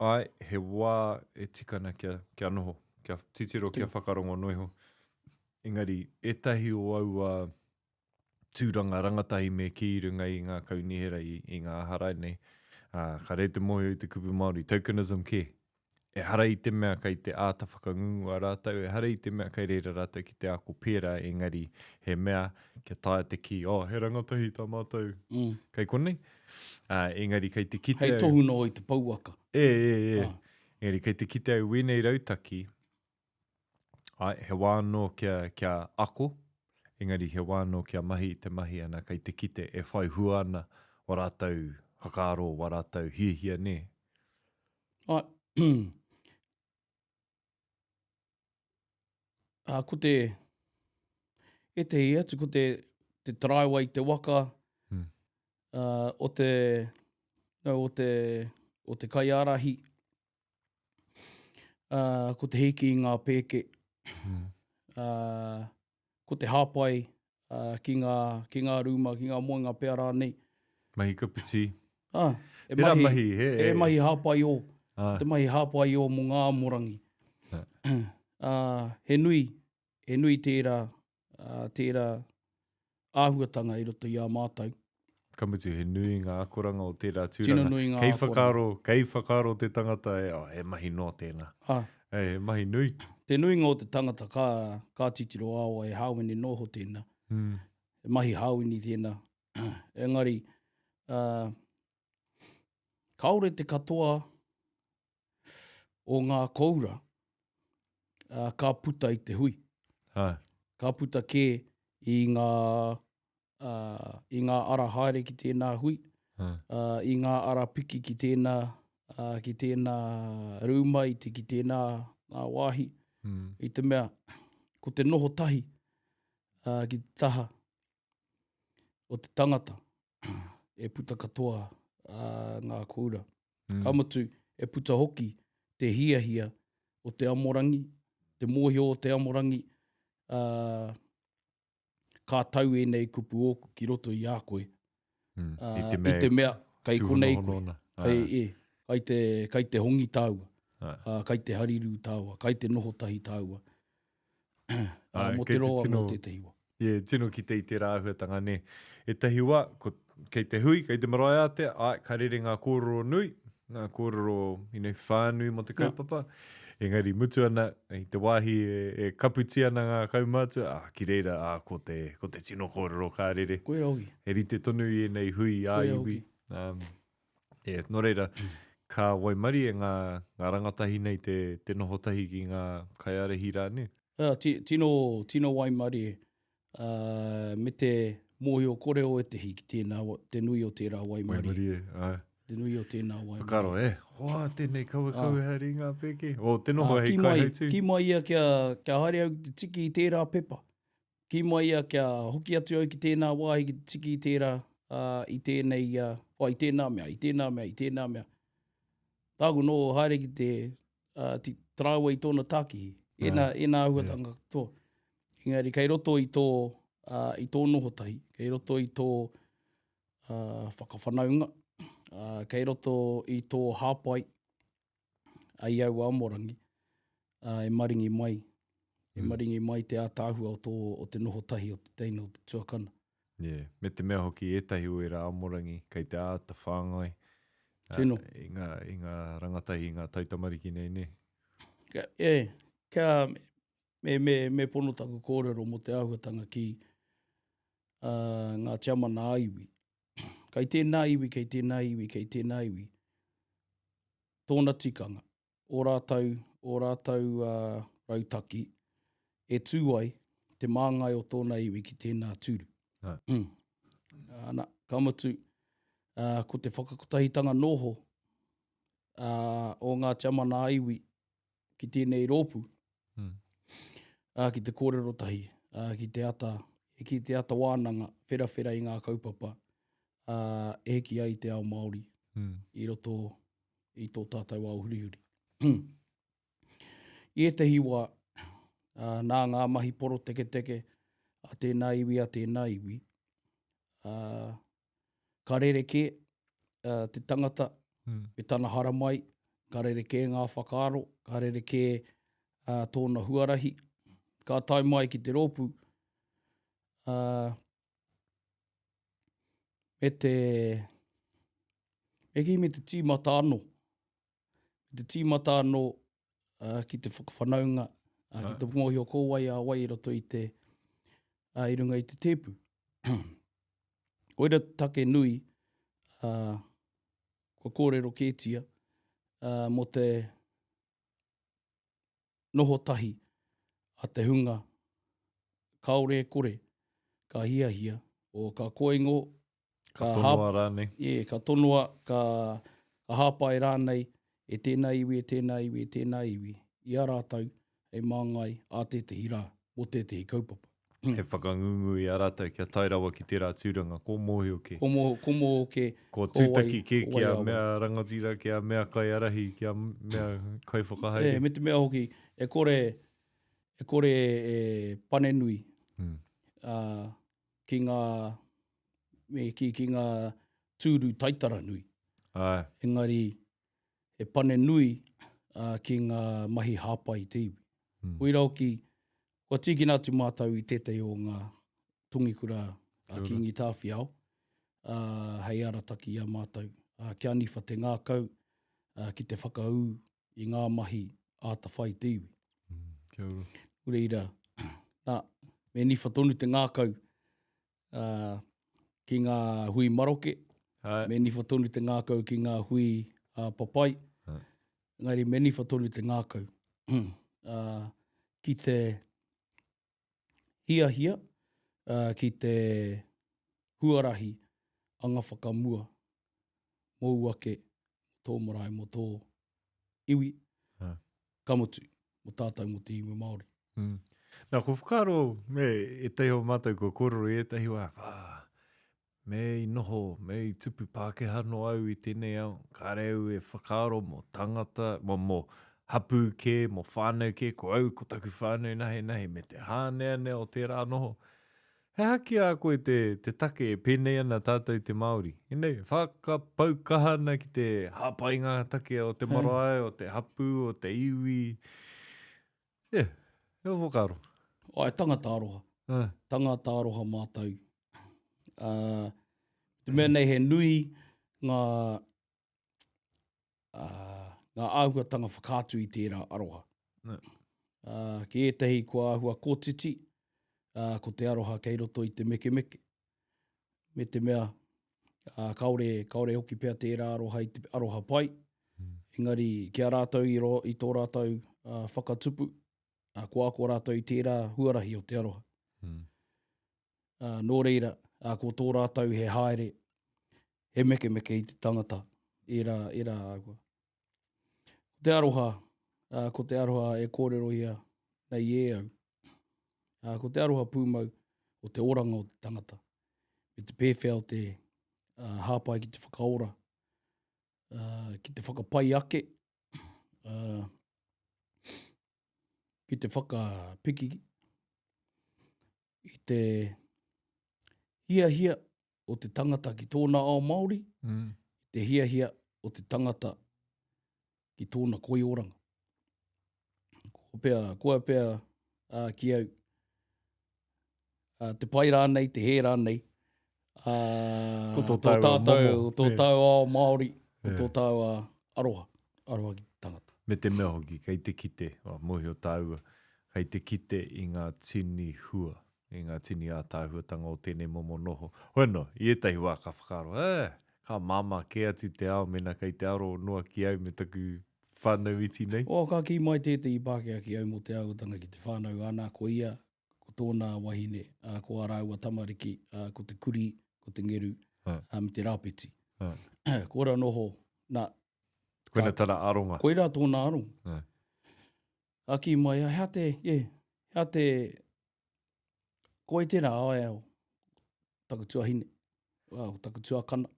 Āe, he wā e tika ana kia, kia noho, kia titiro, kia whakarongo noa iho. Engari, ētahi o aua tūranga rangatahi me kī i runga i ngā kaunihera, i, i ngā aha rānei, ā, ka rere te mōhio i te kupu Māori, tokenism kē. Ehara i te mea kei te āta whakangungua rātou, ehara i te mea kei reira rātou ki te ako pērā, engari he mea kia taea te kī, oh, he rangatahi tā mātou mm. kei konei. Ā, engari kei te kite Hei tohu noa i te pouaka. E, e, e. Ah. Engari kei te kite au wēnei rautaki, Āe, he wā anō kia, kia ako, engari he wā anō kia mahi i te mahi ana kei te kite e whai hua ana wā rātou whakaaro, wā rātou hiahia nē. Āe. Ā, ko te, ētehi atu, ko te, te taraiwa i te waka, mm. uh, o te, no, o te, o te kaiārahi, uh, ko te hiki i ngā pēke, mm. uh, ko te hāpai uh, ki, ngā, ki ngā rūma, ki ngā moenga pea rānei. Mahi kaputi. Ah, e mahi, mahi, he, he. E mahi hāpai o. Ah. Te mahi hāpai o mō ngā amorangi. Ah. Uh, he nui, he nui tērā, uh, tērā āhuatanga i roto i a mātou. Ka mutu, he nui ngā akoranga o tērā tūranga. Tino nui ngā kei whakaaro, kei whakaaro te tangata, e, oh, he mahi noa tēnā. Ah. E, he mahi nui. Te nuinga o te tangata ka, ka titiro ao e hāwini noho tēnā. Mm. He mahi hāwini tēnā. Engari, uh, kāore te katoa o ngā koura uh, ka puta i te hui. Ha. Ka puta kē i ngā, uh, i ngā ara haere ki tēnā hui, uh, i ngā ara piki ki tēnā, uh, ki tēnā rūma, i te, ki tēnā uh, wāhi. Mm. I te mea, ko te noho tahi uh, ki te taha o te tangata e puta katoa uh, ngā koura. Mm. Ka mutu, e puta hoki te hiahia o te amorangi, te mōhio o te amorangi, uh, ka tau ēnei kupu ōku ki roto i a koe. Mm. Uh, I te mea, i te mea kei konei koe. Kei, e, kei, te, kei te hongi tāua, uh, kei te harirū tāua, kei te noho tahi tāua. Uh, mō te roa tino, mō tētahi wā. Yeah, tino kite i tērā āhuatanga, nē. Ētahi wā, ko, kei te hui, kei te marae ātea, āe, ka rere ngā kōrero nui, ngā kōrero, you know, whānui mō te kaupapa. Engari mutu ana, i te wāhi e, e kaputi ana ngā kaumātua, ā, ki reira, ā, ko te, ko te tino kōrero ka rere. Koira hoki. He rite tonu i ēnei hui ā-iwi. Um, yeah, nō reira, ka waimarie ngā, ngā rangatahi nei te, te noho tahi ki ngā kaiārahi rā, nē? Uh, ti, tino, tino waimarie, uh, me te mōhio kore o ētehi ki tēnā, te nui o tērā waimarie. Waimarie, āe. Te nui o tēnā waimarie. Whakaaro, e, hoa, tēnei kawekawe ah. haere i ngā pēke. O, te noho hei kaihautū. Kī mai ia kia, kia haere au ki te tiki i tērā pepa. Kī mai ia kia hoki atu au ki tēnā wāhi ki te tiki i tērā, uh, i tēnei, uh, oh, i tēnā mea, i tēnā mea, i tēnā mea. Tāku nō haere ki te uh, ti taraiwa i tōna tākihi. Ēnā, ēnā āhuatanga yeah. katoa. Engari, kei roto i tō, uh, i tō noho tahi, kei roto i tō uh, whakawhanaunga, uh, kei roto i tō hāpai ai aua amorangi, uh, e maringi mai, e mm. maringi mai te ātaahua o, tō, o te noho tahi o te teina o te tuakana. Yeah. Me te mea hoki ētahi o ērā amorangi kei te āta whāngai Tino. i ngā, i ngā rangatahi, i ngā taitamariki nei, nē? Kia, e, kia, me, me, me pono taku kōrero mō te āhuatanga ki uh, ngā tiamana ā-iwi. Kei tēnā iwi, kei tēnā iwi, kei tēnā iwi, tōna tikanga. ō rātou, ō rātou rautaki e tū ai te māngai o tōna iwi ki tēnā tūru. Mm. Ana, ka mutu, uh, ko te whakakotahitanga noho uh, o ngā tiamana iwi ki tēnei rōpū, mm. uh, ki te kōrero tahi, uh, ki te ata, ki te ata wānanga, wherawhera i ngā kaupapa, uh, e hiki ai te ao Māori mm. i roto i tō tātou ao hurihuri. I ētahi wā, nā ngā mahi poroteketeke a tēnā iwi, a tēnā iwi, ka rerekē te tangata mm. me tana haramai, ka rerekē ngā whakaaro, ka rerekē tōna huarahi, ka tae mai ki te rōpū, me te, me kī me te tīmata anō, me te tīmata anō uh, ki te whakawhanaunga, uh, ki te mōhio ko wai a wai i roto i te, uh, i runga i te tēpu. Koira te take nui, uh, kua kōrero kētia, uh, mō te noho tahi a te hunga kāore e kore ka hiahia, o ka koingo, ka, ka tonoa rānei. Yeah, ka tonoa, ka, ka hāpai rānei e tēnā iwi, e tēnā iwi, e tēnā iwi, i a rātou hei māngai ā tētehi rā, mō tētehi kaupapa. He whakangungu i a rātou kia tae rawa ki tērā tūranga, ko mōhio kē. Ko mōhio, ko mōhio kē. Ko tūtaki kē ki a mea rangatira, ki a mea kaiārahi, ki a mea kaiwhakahaere. E, me te mea hoki, e kore, e kore e panenui mm. uh, ki ngā, me kī, ki ngā tūru taitara nui. Ai. Engari, he pane nui uh, ki ngā mahi hāpai i te iwi. Mm. Koira hoki, kua tīkina atu mātou i tētahi o ngā tongikura a Kīngi Tāwhiao, uh, hei arataki i a mātou, uh, kia niwha te ngākau uh, ki te whakaū i ngā mahi āta whai te iwi. Mm, kia ora. Reira, nā, me niwha tonu te ngākau uh, ki ngā hui maroke, Hai. me niwha tonu te ngākau ki ngā hui uh, papai, Hai. engari me niwha tonu te ngākau uh, ki te hiahia, uh, ki te huarahi anga whakamua mōu ake, mō tō marae, mō tō iwi, Ha. ka mutu, mō tātou, mō te iwi Māori. Mm. Nā, ko whakaaro, me ētahi o mātou kua kōrero i ētahi wā, wā, me i noho, me i tupu Pākehā noa au i tēnei ao, kāre au e whakaaro mō tangata, mō, mō hapū kē, mō whānau kē, ko au, ko taku whānau nahenahe, me te hāneanea o tērā noho. He aha ki a koe te, te take e pēnei ana tātou te Māori? Ēnei, whakapau kaha ana ki te hāpai ngā take o te marae, o te hapū, o te iwi. Yeah, he whakaaro. Ai, tangata aroha. Uh. Tangata aroha mātou. Uh, te mea nei he nui ngā, uh, ngā āhuatanga whakaatu i tērā aroha. No. Uh, ki ētahi kua āhua kotiti, uh, ko te aroha kei roto i te mekemeke. Me te mea, uh, kaore, kaore hoki pea tērā aroha i te aroha pai, mm. engari ki a rātou i, ro, i tō rātou uh, whakatupu, uh, kua ako rātou i tērā huarahi o te aroha. Mm. Uh, nō reira, uh, ko tō rātou he haere, he mekemeke i te tangata, ērā, ērā āhua. Ko te aroha, uh, ko te aroha e kōrerohia nei e au, uh, ko te aroha pūmau o te oranga o te tangata, me te pēwhea o te uh, hāpai ki te whakaora, uh, ki te whakapai ake, uh, ki te whakapiki i te hiahia o te tangata ki tōna ao Māori, mm. te hiahia o te tangata ki tōna koioranga. Ko pea, koa pea uh, ki au, uh, te pai rānei, te hē rānei, uh, ko tō tātou, tō tāu ao Māori, ko tō tāu aroha, aroha ki te tangata. Me te mea hoki, kei te kite, oh, mōhio tāua, kei te kite i ngā tini hua i ngā tini ātaahuatanga o tēnei momo noho. Hoi anō, i ētahi wā ka whakaaro, eh, ka māmā kē atu te ao mēnā kei te aro noa ki au me taku whānau iti nei. Oh, ka kī mai tētehi Pākehā ki au mō te āhuatanga ki te whānau, ana, ko ia, ko tōna wahine, ā, ko ā rāua tamariki, ā, ko te kurī, ko te ngeru, ā, me te rāpeti. Ko ora noho, nā. Koina tana aronga. Koirā tōna aronga. Ka kī mai, hea te, yeah, hea te, ko wai tērā, oh, yeah, taku tuahine, oh, taku tuakana.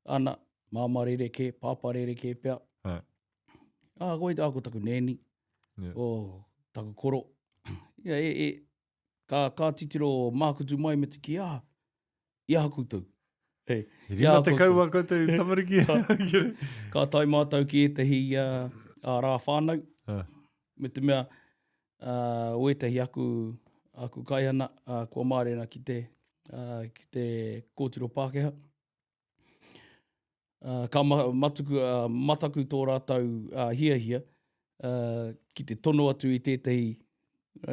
Ana, māmā rerekē, pāpā rerekē pea. Hai. Ah, ko wai, ah, ko taku nēni, yeah. oh, taku koro. Yeah, e, e, ka, ka titiro mākutu mai me te kī, ah, i aha koutou. Hey, 50 wā koutou tamariki. Ka tae mātou ki ētahi uh, uh, rā whānau, uh. me te mea, uh, o ētahi aku, aku kaihana, uh, kua mārena ki te, uh, ki te kōtiro Pākehā. Uh, ka ma matuku, uh, mataku tō rātou uh, hiahia uh, ki te tono atu i tētahi,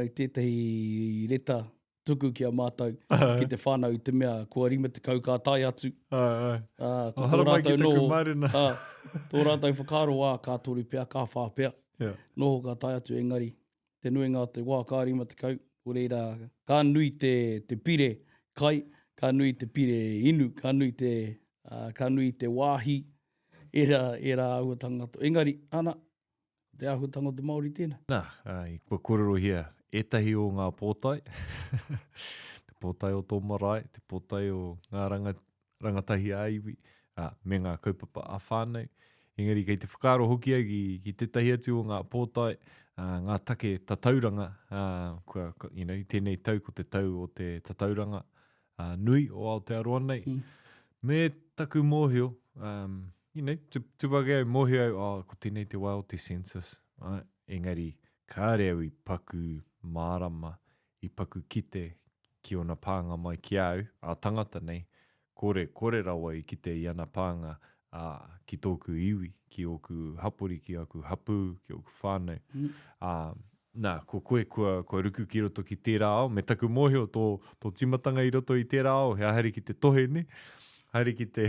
i tētahi reta tuku ki a mātou, ki te whānau i te mea kua 50 ka tae atu. Ai, ai. Uh, ko Oh, tō haramai ki rātou taku noho, mārena. uh, tō rātou whakaaro, ā, ka toru pea, ka whā pea. Yeah. Noho ka tae atu, engari, Te nuinga o te wā ka 50, nō reira, ka nui te, te pire kai, ka nui te pire inu, ka nui te, uh, ka nui te wāhi, ērā, ērā āhuatanga katoa. Engari, ana, ko te āhuatanga o te Māori tēnā. Nā, kua kōrerohia ētahi o ngā pōtae, te pōtae o tō marae, te pōtae o ngā ranga, rangatahi ā-iwi, ā, me ngā kaupapa ā-whānau. Engari kei te whakaaro hoki au ki, ki tētahi atu o ngā pōtae, ā, ngā take tatauranga, ā, kua, you know, tēnei tau ko te tau o te tatauranga ā, nui o Aotearoa nei. Mm. Me taku mōhio, um, you know, tupake au, mōhio au, oh, ko tēnei te wā o te census, right? Engari, kāre au i paku mārama, i paku kite ki ōna pānga mai ki a au, ā-tangata nei, kore, kore rawa i kite i ana pānga, ā, ki tōku iwi, ki ōku hapori, ki aku hapū, ki ōku whānau. Ā, nā, ko koe kua, kua ruku ki roto ki tērā ao, me taku mōhio tō, tō tīmatanga i roto i tērā ao, he haere ki te tohe, nē? Haere ki te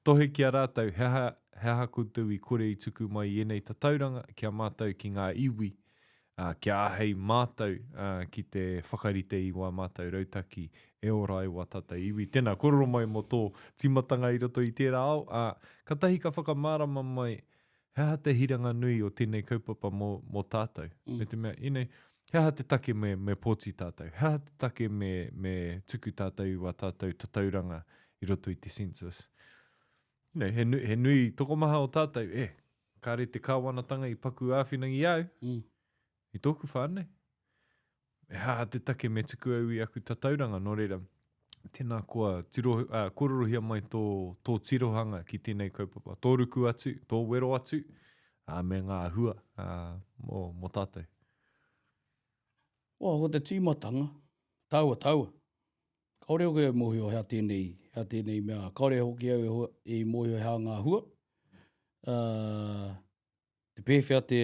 tohe ki a rātou, he aha, he aha koutou i kore i tuku mai i ēnei tatauranga ki a mātou ki ngā iwi, ā, kia āhei mātou ki te whakarite i wā mātou rautaki e ora ai wā tātou iwi. Tēnā, kōrero mai mō tō tīmatanga i roto i tērā ao, ā, katahi ka whakamārama mai he aha te hiranga nui o tēnei kaupapa mō, mō tātou. Mm. Me te mea, you know, he aha te take me, me pōti tātou? He aha te take me, me tuku tātou i wā tātou tatauranga i roto i te census? You know, he, nu, he nui tokomaha o tātou, e, Kāre te kāwanatanga i paku āwhina i au, mm. i tōku whānau. He aha te take me tuku au i aku tatauranga, nō reira, tēnā koa, tiro, uh, kōrorohia mai tō, tō tirohanga ki tēnei kaupapa, tō ruku atu, tō wero atu, uh, me ngā hua uh, mō, mō tātou. Well, ko te tīmatanga, taua, taua. Kāore hoki au e mōhio hea tēnei, hea tēnei mea. Kāore hoki au e, e mōhio hea ngā hua. Uh, te pēwhea te,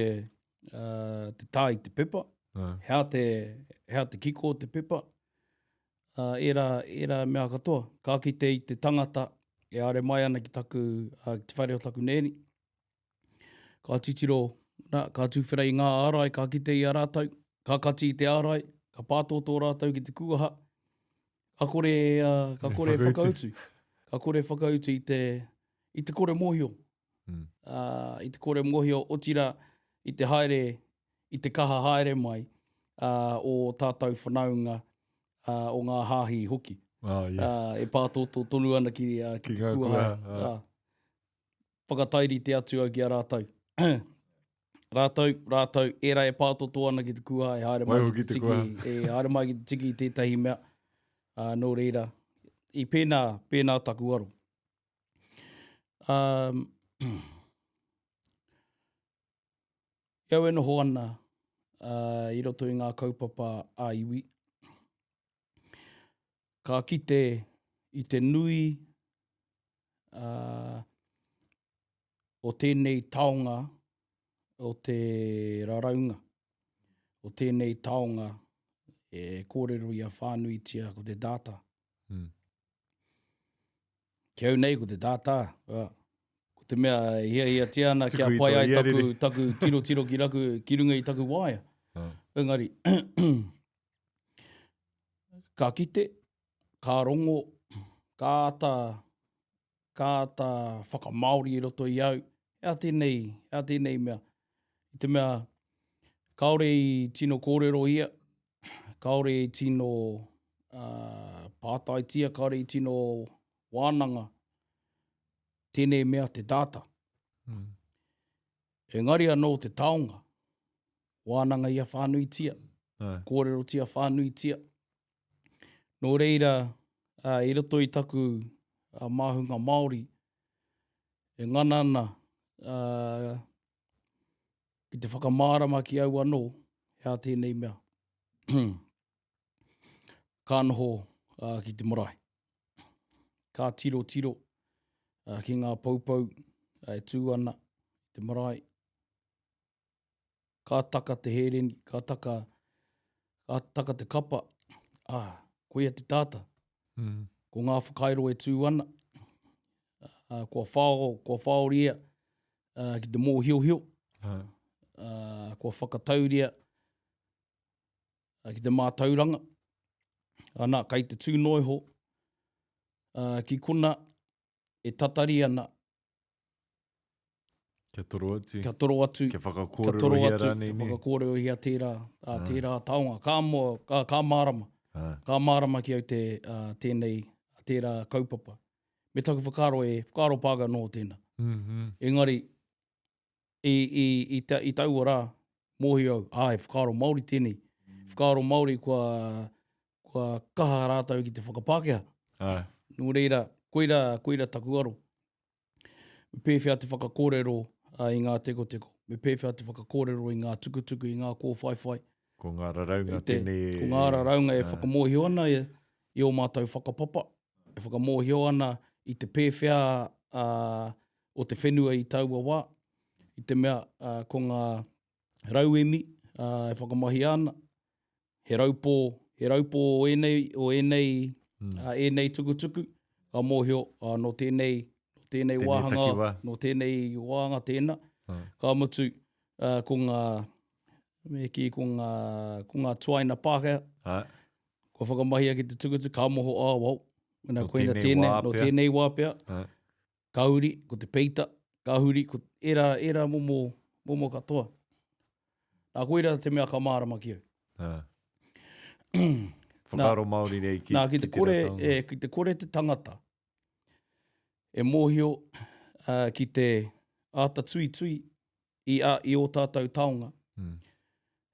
uh, te tā i te pepa, uh. hea, te, hea te kiko o te pepa, uh, ērā, ērā mea katoa. Ka kite i te tangata e are mai ana ki taku, uh, ki te whare o taku nēni. Ka titiro, na, ka tūwhera i ngā ārai, ka kite i a rātou, ka kati i te ārai, ka pātōtō rātou ki te kūaha, ka kore, uh, ka kore whakautu. Ka kore whakautu i te, i te kore mōhio. Mm. Uh, i te kore mōhio, otira i te haere, i te kaha haere mai uh, o tātou whanaunga, uh, o ngā hāhi hoki. Oh, yeah. uh, e pātōtō tonu ana ki, uh, ki, ki te kūaha. Uh. Uh, whakatairite atu au ki a rātou. rātou, rātou, ērā e pātoto ana ki te kūhā, e haere mai ki te tiki, e haere mai ki te tiki i tētahi mea. Uh, nō reira, i pēnā, pēnā taku aro. Um, I au e noho ana uh, i roto i ngā kaupapa ā-iwi, ka kite i te nui uh, o tēnei taonga o te raraunga, o tēnei taonga e kōrero ia whānuitia ko te data. Mm. Ki au nei ko te data, uh, ko te mea e hiahiatia ana kia pai ai taku, taku tirotiro ki, raku, ki runga i taku waea. Uh. Engari, ka kite, ka rongo, ka āta, ka āta whakamāori i roto i au, he aha tēnei, he aha tēnei mea. I te mea, kāore i tino kōrerohia, kāore i tino uh, pātaitia, kāore i tino wānanga tēnei mea te data. Mm. Engari anō te taonga, wānanga ia whānuitia, kōrerotia whānuitia. Nō reira, uh, i roto i taku uh, māhunga Māori, e ngana ana uh, ki te whakamārama ki au anō, he aha tēnei mea. Ka noho uh, ki te marae. Ka tiro tiro uh, ki ngā poupou uh, e tū ana i te marae. Ka taka te hēreni, ka taka, ka taka te kapa, ā, koia te tāta. Mm. Ko ngā whakairo e tū ana, ā, kua whao, kua whaoria ā, ki te mōhiohio, ā, kua whakatauria. ki te mātauranga. Ana, kai te tū noa iho ki kona e tatari ana Kia toro atu. Kia toro atu. Kia whakakōrerohia rānei. Kia whakakōrerohia tērā, ā, tērā taonga. Ka moa, ka, ka mārama. Ka mārama ki au te, ā, tēnei, tērā kaupapa. Me taku whakaaro e, whakaaro pāka noa tēnā. Mm -hmm. Engari, i, i, i, ta, i taua rā, mōhio au, ā, he whakaaro Māori tēnei. Whakaaro Māori kua, kua kaha rātou ki te whakapākehā. Āe. Nō reira, koira, koira taku aro. Me pēwhea te whakakōrero i ngā tekoteko? Me pēwhea te whakakōrero i ngā tukutuku, i ngā kōwhaiwhai? Ko ngā raraunga tēnei e... Ko ngā raraunga e whakamōhio ana i ō mātou whakapapa, e whakamōhio ana i te pēwhea o te whenua i taua wā, i te mea ko ngā rauemi e whakamahia ana, he raupō, he raupō o ēnei, o ēnei, mm. uh, ēnei tukutuku, ka mōhio uh, nō tēnei, nō tēnei wāhanga, nō tēnei wāhanga tēnā. Mm. Ka mutu, uh, ko ngā, me kī, ko ngā, ko ngā tuaina Pākehā, ah. kua whakamahia ki te tukutuku, ka moho, ah, well, nā, koina tēnei, nō tēnei wā pea. Ah. Ka huri, ko te peita, ka huri, ko ērā, ērā momo, momo katoa. Nā, koira te mea ka mārama ki au. Ā. Whakaaro Māori nei ki, nā, ki te ki kore, e, ki te kore te tangata e mōhio uh, ki te āta tuitui i, a, i ō tātou taonga, mm.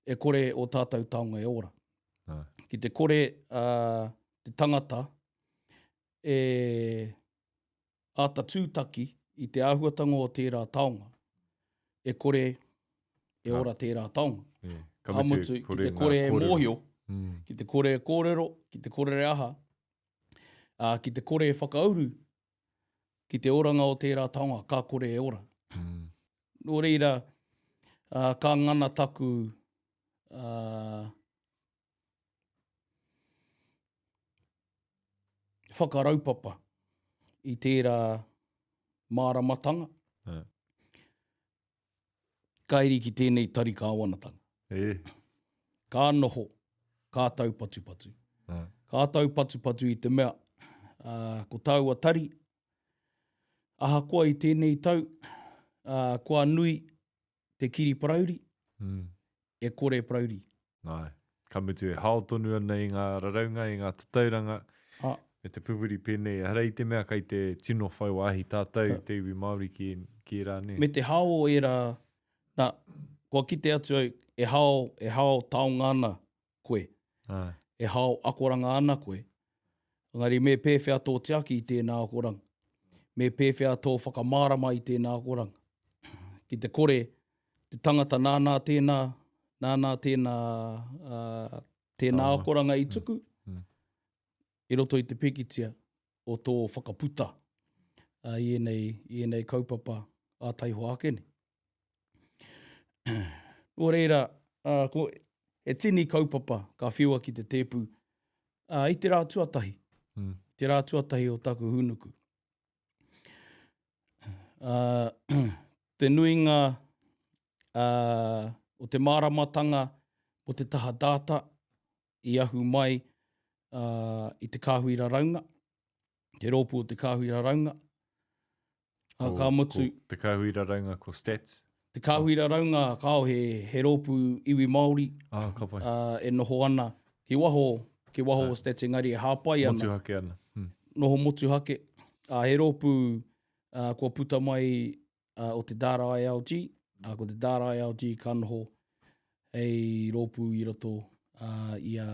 e kore ō tātou taonga e ora. Nā. Ki te kore uh, te tangata e āta tūtaki i te āhuatanga o tērā taonga, e kore e ora tērā taonga. Yeah. Ka mutu, ki te kore e mōhio, mm. ki te kore e kōrero, ki te kore e aha, ā, ki te kore e whakauru, ki te oranga o tērā taonga, ka kore e ora. Mm. Nō reira, ā, ka ngana taku ā, whakaraupapa i tērā māramatanga. Yeah. Ka iri ki tēnei tari kāwanatanga. E. Ka noho, ka taupatupatu. Yeah. Ka taupatupatu i te mea, uh, ko taua tari, ahakoa i tēnei tau, uh, kua nui te kiri parauri, mm. e kore parauri. Ai. Ka mutu e hao tonu ana i ngā raraunga, i ngā tatauranga, ah. me te pupuri pēnei. Ehara i te mea kei te tino whai wāhi tātou, te iwi Māori ki, ki ērā, nē. Me te hao o ērā, nā, kua kite atu au, e hao, e hao taonga ana koe. Ai. E hao akoranga ana koe. Engari me pēwhea tō tiaki i tēnā akoranga? Me pēwhea tō whakamārama i tēnā akoranga? Ki te kore te tangata nānā tēnā, nānā tēnā, uh, tēnā akoranga i tuku, mm. Mm. i roto i te pikitia o tō whakaputa uh, i ēnei, i ēnei kaupapa a taihoa ake nei. Nō reira, uh, ko, he tini kaupapa ka whiua ki te tēpu uh, i te rā tuatahi, mm. te rā tuatahi o taku hūnuku. Uh, te nuinga uh, o te māramatanga o te taha data i ahu mai uh, i te kāhui raraunga, te rōpū o te kāhui raraunga. Uh, ka mutu... Ko, te kāhui raraunga ko stats? Te kāhui raraunga kao he, he rōpū iwi Māori ah, ka pai. uh, e noho ana ki waho, ki waho o stats engari e hāpai ana. Motuhake ana. Hmm. Noho motuhake. Uh, he rōpū uh, kua puta mai uh, o te Data ILG, uh, ko te Data ILG ka noho hei rōpū i roto uh, i a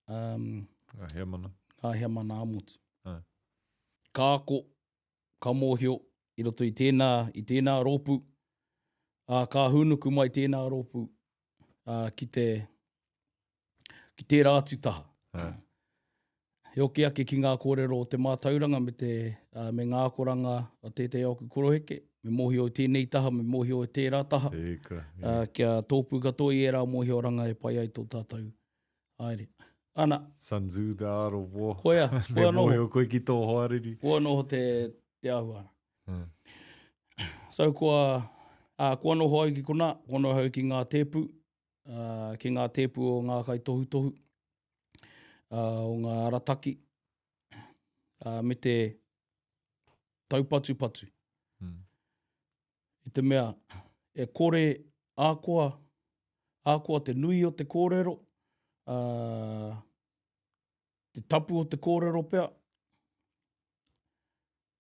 um, Ngā heamana. Ngā heamana ā-motu. Ai. Ka ako, ka mōhio i roto i tēnā, i tēnā rōpū, ā, ka hūnuku mai tēnā rōpū ā, ki te, ki tērā atu taha. Ā. He oki ake ki ngā kōrero o te mātauranga me te, ā, me ngā akoranga a tētehi o aku koroheke, me mōhio i tēnei taha, me mōhio i tērā taha, Tika, ā, kia tōpū katoa i ērā mōhioranga e pai ai tō tātou haere. Ana. Sun Tzu, The Art of War. Koia, koia noho. Me mōhio koe ki tō hoariri. Koia noho te, te āhua. Mm. So kua, ā, kua noho au ki konā, kua noho au ki ngā tēpu. ki ngā tēpu o ngā kaitohutohu, o ngā arataki, me te taupatupatu. Mm. I te mea, e kore akoa, akoa te nui o te kōrero, uh, te tapu o te kōrero pea,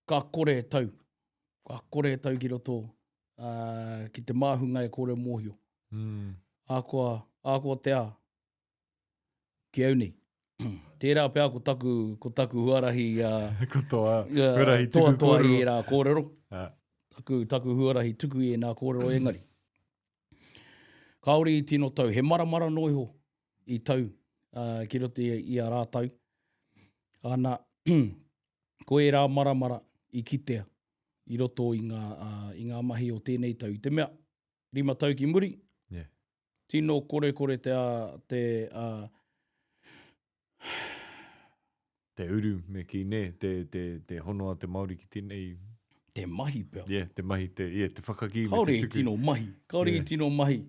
ka kore e tau. Ka kore e tau ki roto uh, ki te māhunga e kore mōhio. Mm. Akoa, akoa te a, ki au nei. Tērā pea ko taku, ko taku huarahi... Uh, ko toa, uh, huarahi tuku toa, toa i ērā kōrero. Uh. Taku, taku huarahi tuku i ēnā kōrero engari. Kāore i tino tau, he maramara noa iho i tau uh, ki roto i, i a rātou. Ana, ko ērā maramara i kitea i roto i ngā, uh, i ngā mahi o tēnei tau. I te mea, rima tau ki muri, yeah. tino korekore te, uh, te uh, Te uru, me kī, nē, te, te, te hono a te Māori ki tēnei... Te mahi pea. Yeah, te mahi, te, yeah, te whakakī me te tuku. Kāore i tino mahi, kāore yeah. i tino mahi.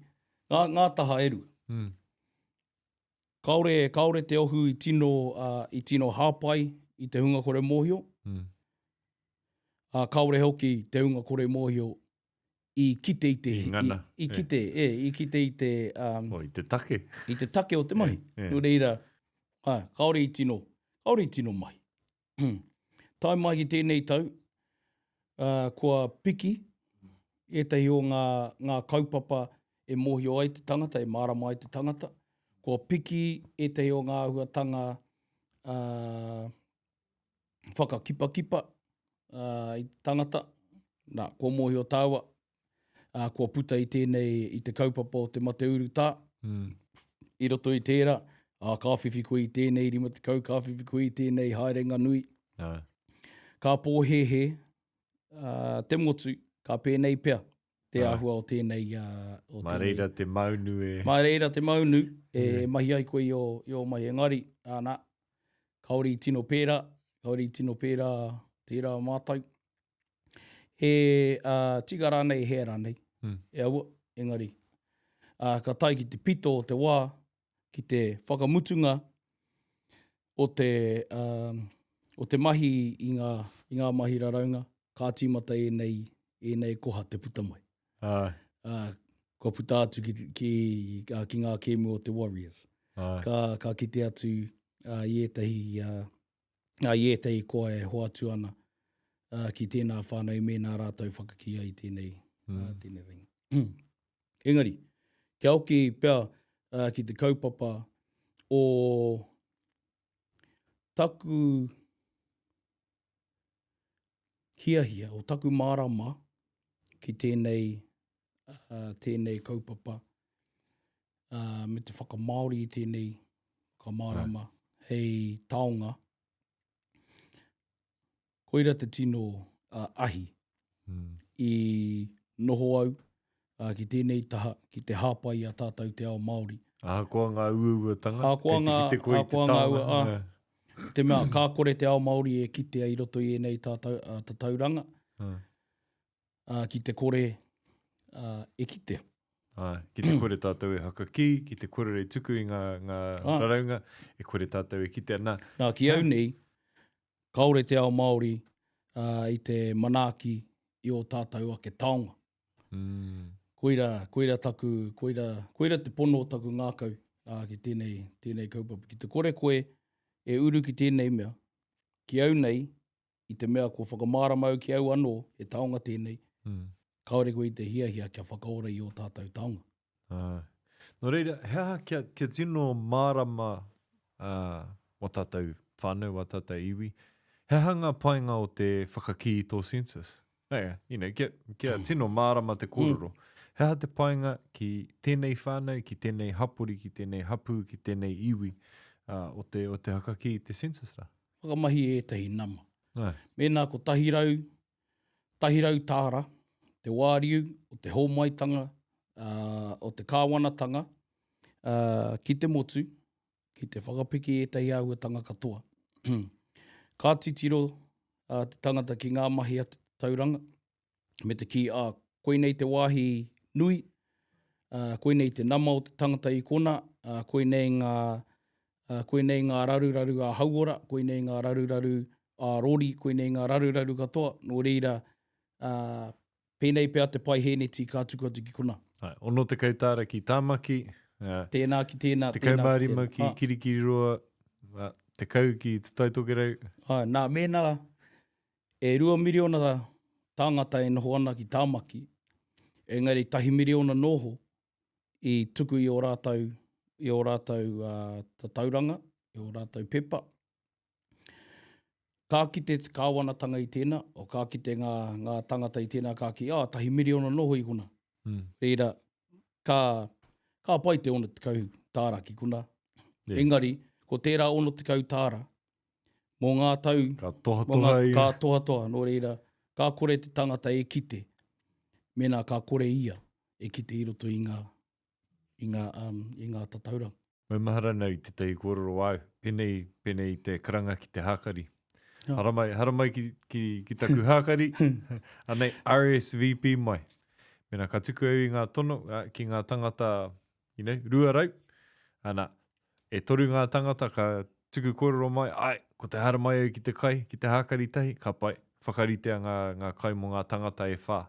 Ngā, ngā taha e rua. Mm. Kāore, kāore te ohu i tino, uh, i tino hāpai i te hunga kore mōhio. Mm. Uh, kāore hoki te hunga kore mōhio i kite i te... I ngana. I, i kite, e, i kite i te... Um, oh, i te take. I te take o te mahi. E, e. Nō reira, ā, kāore i tino, kāore i tino mahi. Tae mai ki tēnei tau, uh, kua piki ētahi o ngā, ngā kaupapa e mōhio ai te tangata, e mārama ai te tangata. Kua piki ētahi o ngā āhuatanga uh, whakakipakipa uh, i te tangata, nā, kua mōhio tāua, uh, kua puta i tēnei, i te kaupapa o te mate urutā, mm. i roto i tērā, ā, ka whiwhi koe i tēnei 50, ka whiwhi koe i tēnei haerenga nui. Ah. Ka pōhēhē uh, te motu, ka pēnei pea te āhua o tēnei... Uh, o Mā reira te maunu e... Mā reira te maunu e mm. mahi ai koe i o, i o mahi. Engari, āna, kāore i tino pērā, kāore i tino pērā tērā mātou. He uh, tika rānei, he rānei, mm. e aua, engari. Uh, ka tae ki te pito o te wā, ki te whakamutunga o te, uh, o te mahi i ngā, i ngā mahi raraunga, ka tīmata ēnei, ēnei koha te puta mai. Āe. Ā, kua puta atu ki, ki, ā, ki ngā kēmu o te Warriors. Āe. Ka, ka kite atu ā, i ētahi, ā, ā, i ētahi koa e hoatu ana ā, ki tēnā whānau mēnā rātou whakakī ai tēnei, mm. ā, tēnei thing. Engari, kia hoki pea ā, ki te kaupapa o taku hiahia, o taku mārama ki tēnei, uh, tēnei kaupapa, uh, me te whakamāori i tēnei whakamārama hei taonga. Koira te tino uh, ahi mm. i noho au uh, ki tēnei taha, ki te hāpai i a tātou te ao Māori. Ahakoa ngā uauatanga, ahakoa ngā, kei te kite koe i te taonga. Ngā, uh, te mea, ka kore te ao Māori e kitea i roto i ēnei tātou, uh, tatauranga, uh. Uh, ki te kore uh, e kitea. Ai, ki te kore tātou e hakakī, ki te kore e tuku i ngā, ngā ah. raraunga, e kore tātou e kitea. Nā, nā ki au nei, kāore te ao Māori uh, i te manaaki i ō tātou ake taonga. Mm. Koira, koira taku, koira, koira te pono o taku ngākau ā, ki tēnei, tēnei kaupapa. Ki te kore koe e uru ki tēnei mea, ki au nei, i te mea kua whakamārama au ki au anō, he taonga tēnei, mm. kāore koe i te hiahia kia whakaora i ō tātou taonga. Āe. Nō reira, he aha kia, kia tino mārama ā, wā tātou whānau, wā tātou iwi, he aha ngā painga o te whakakī i tō census? Yeah, you know, kia, kia mm. tino mārama te kōrero. Mm. He aha te painga ki tēnei whānau, ki tēnei hapori, ki tēnei hapū, ki tēnei iwi uh, o, te, o te hakakī i te census rā? Whakamahi ētahi nama. Ai. Mēnā ko 100, 100 tāra te wāriu o te hōmaitanga uh, o te kāwanatanga uh, ki te motu, ki te whakapiki ētahi āhuatanga katoa. Ka titiro uh, te tangata ki ngā mahi a te tauranga, me te kī, ā, koinei te wāhi nui. Ā, koinei te nama o te tangata i kona, ā, koinei ngā, ā, koinei ngā raruraru ā-hauora, koinei ngā raruraru ā-rori, koinei ngā raruraru katoa, nō reira, ā, pēnei pea te paihēneti ka tuku atu ki kona. Āe, 60 tāra ki Tāmaki, ā, Tēnā ki tēnā, tēnā ki tēnā. 15 ki Kirikiriroa, ā, 10 ki Te Tai Tokerau. Āe, nā, mēnā E 2 miriona tāngata e noho ana ki Tāmaki, engari tahi miriona noho i tuku i ō rātou, i ō rātou uh, tatauranga, i ō rātou pepa. Ka kite te kāwanatanga i tēnā, o ka kite ngā, ngā tangata i tēnā, ka kī, ah, tahi miriona noho i kona. Mm. Reira, ka, ka pai te 60 tāra ki kona. Yeah. Engari, ko tērā 60 tāra, Mō ngā tau, ka tohatoha ngā, ia. Ka tohatoha, nō reira, ka kore te tangata e kite, mēnā ka kore ia e kite i roto i ngā, i ngā, um, i ngā tatauranga. Maumahara nei i tētahi kōrero āu, pēnei, pēnei i te karanga ki te hākari. Oh. Haramai, haramai ki, ki, ki taku hākari, anei, RSVP mai. Mēnā ka tuku au i ngā tono ki ngā tangata, you know, 200, ana, E toru ngā tangata ka tuku kōrero mai, āe, ko te haramai au ki te kai, ki te hākari tahi, ka pai, whakaritea ngā, ngā kai mō ngā tangata e whā.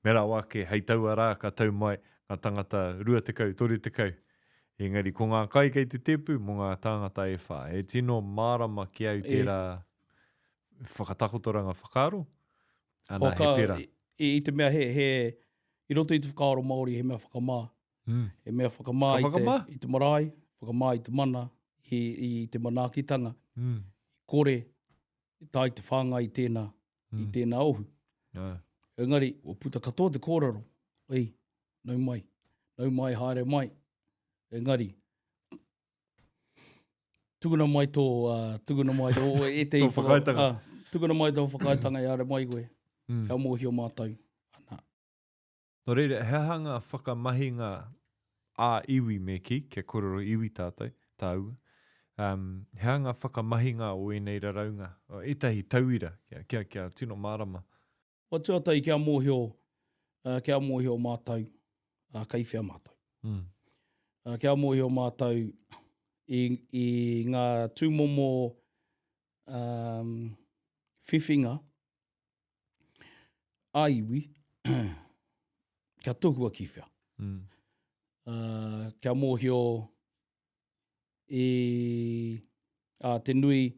Me rawa ake, hei taua rā ka tau mai ngā tangata 20, 30. Engari ko ngā kai kei te tēpu mō ngā tāngata e whā. He tino mārama ki au tērā whakatakotoranga whakaaro, ana, he pērā. I, i te mea he, he, i roto i te whakaaro Māori he mea whakamā. Mm. He mea whakamā, i te, i te marae, whakamā i te mana, i, i te manaakitanga. Mm. Kore, tae te whāngai i tēnā, mm. i tēnā ohu. Yeah. Engari, o puta katoa te kōrero, ei, nau mai, nau mai, haere mai. Engari, tukuna mai tō, uh, tukuna mai tō, ētehi tō whakaaetanga. Uh, tukuna mai tō whakaaetanga e haere mai koe. Mm. Kia mōhio mātou. Ana. Nō reira, he aha ngā whakamahinga ā-iwi me kī, kia kōrero iwi tātou, tāua, um, he aha ngā whakamahinga o ēnei raraunga, o ētahi tauira, kia, kia, kia tino mārama? Kua tuatahi kia mōhio, uh, kia mōhio mātou, uh, kei whea mātou. Mm. Uh, kia mōhio mātou i, i ngā tūmomo um, whiwhinga ā-iwi, kia tohua ki whea. Mm. Uh, kia mōhio i uh, te nui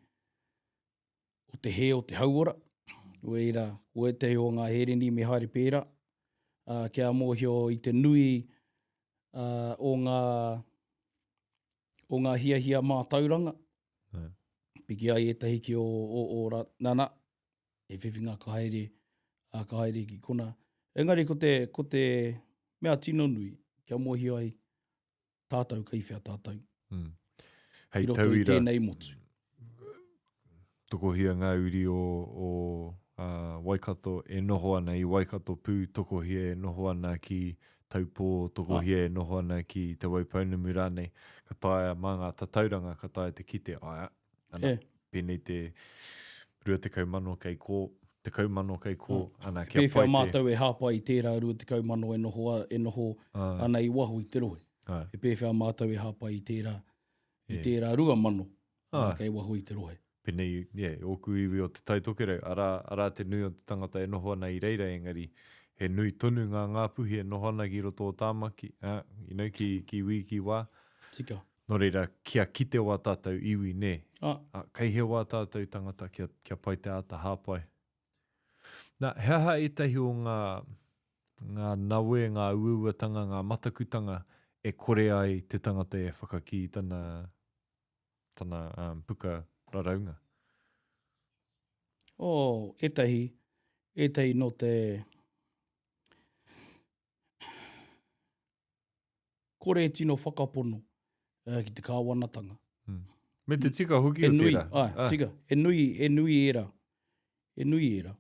o te hē o te hauora, reira, ko ētahi o ngā hereni me haere pērā, uh, kia mōhio i te nui uh, o ngā o ngā hiahia mātauranga, yeah. piki ai ētahi ki o, o, o, o nana, he whiwhinga ka haere, ā, ka haere ki kona. Engari ko te, ko te mea tino nui, kia mōhio ai tātou kei whea tātou. Mm. Hei I roto tauira, i tēnei motu. Tokohia ngā uri o, o uh, Waikato e noho ana i Waikato pū, tokohia e noho ana ki Taupō, tokohia ah. e noho ana ki Te Waipounamu rānei. Ka taea mā ngā tatauranga, ka taea te kite, aia, Ana, e. pēnei te 20,000 kei kō, 10,000 kei kō, mm. ana, kia pai te... Pēwhea mātou e hāpai i tērā 20,000 e noho, e noho ah. ana i waho i te rohe. Ah. E pēwhea mātou e hāpai i tērā, i tērā 2,000 ah. kei waho i te rohe. Pēnei, yeah, ōku iwi o Te Tai Tokerau, arā, arā te nui o te tangata e noho ana i reira, engari he nui tonu ngā Ngāpuhi e noho ana ki roto o Tāmaki, ah, you know, ki, ki wī, ki wā. Tika. Nō reira, kia kite wā tātou iwi, nē? Ah. Ah, kei hea wā tātou tangata kia, kia pai te āta hāpai. Nā, he aha ētahi o ngā, ngā nawe, ngā uauatanga, ngā matakutanga e kore ai te tangata e whakakī i tana, tana um, puka raraunga? Oh, ētahi, ētahi nō te, Kore e tino whakapono ki te kāwanatanga. Mm. Me te tika hoki o nui, tērā. Ai, ah. tika. He nui, he nui ērā. He nui ērā.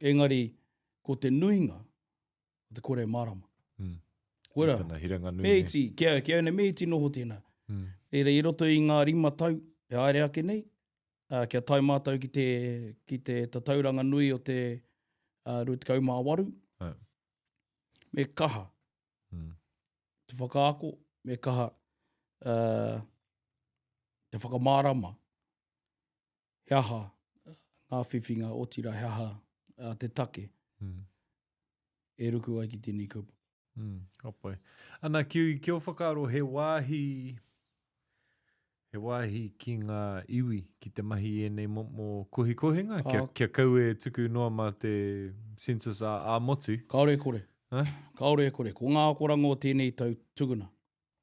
Engari, ko te nuinga, ko te kore mārama. Mm. Koira, Tana hiranga nui. Me iti, kia, kia au nei, me iti noho tēnā. Mm. Reira, i roto i ngā rima tau, e haere ake nei, uh, kia tae mātou ki te, ki te tatauranga nui o te uh, 28, Ai. me kaha Mm. te whakaako, me kaha uh, te whakamārama he aha ngā whiwhinga, otirā he aha uh, te take mm. e ruku ai ki tēnei kaupapa. Mm, ka pai. Ana, ki, ki o whakaaro, he wāhi, he wāhi ki ngā iwi ki te mahi i ēnei momo kohikohinga, kia, ah. kia kau e tuku noa mā te census a, a motu. Kāore e kore. Ha? Kāore e kore. Ko ngā akoranga o tēnei tau tukuna.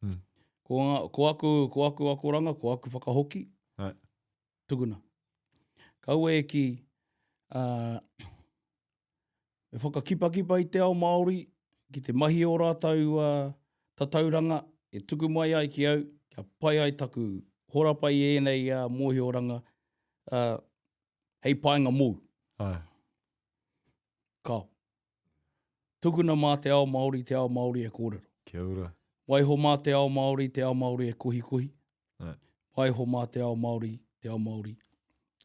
Mm. Ko, ngā, ko, aku, ko aku akoranga, ko aku whakahoki, Ai. tukuna. Kaua e ki, uh, me whakakipakipa i te ao Māori ki te mahi o rātou uh, tatauranga e tuku mai ai ki au, kia pai ai taku horapa i ēnei uh, mōhioranga uh, hei painga mōu. Ai. Kao. Tukuna mā te ao Māori, te ao Māori e kōrero. Kia ora. Waiho mā te ao Māori, te ao Māori e kohikohi. Ai. Waiho mā te ao Māori, te ao Māori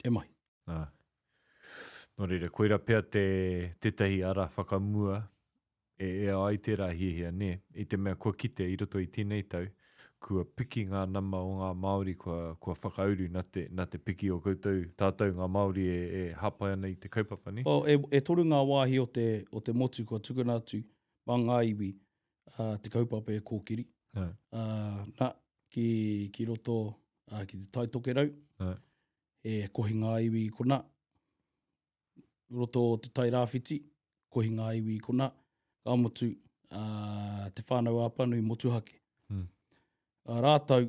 e mahi. Ai. Nō reira, koira pea te, tētahi ara whakamua e ea ai tērā hiahia, nē? I te mea kua kite i roto i tēnei tau, kua piki ngā nama o ngā Māori kua, kua whakauru nā te, nā te piki o koutou, tātou ngā Māori e, e hāpai ana i te kaupapa, nē? Well, e, e toru ngā wāhi o te, o te motu kua tukuna atu mā ngā iwi uh, te kaupapa e kōkiri. Ai. Uh, nā, ki, ki roto uh, ki te Tai Tokerau, Ai. e kohi ngā iwi i konā. Roto o Te Tai Rāwhiti, kohi ngā iwi i konā, ka mutu, uh, Te Whānau-a-Apanui motuhake. Mm. Uh, rātou,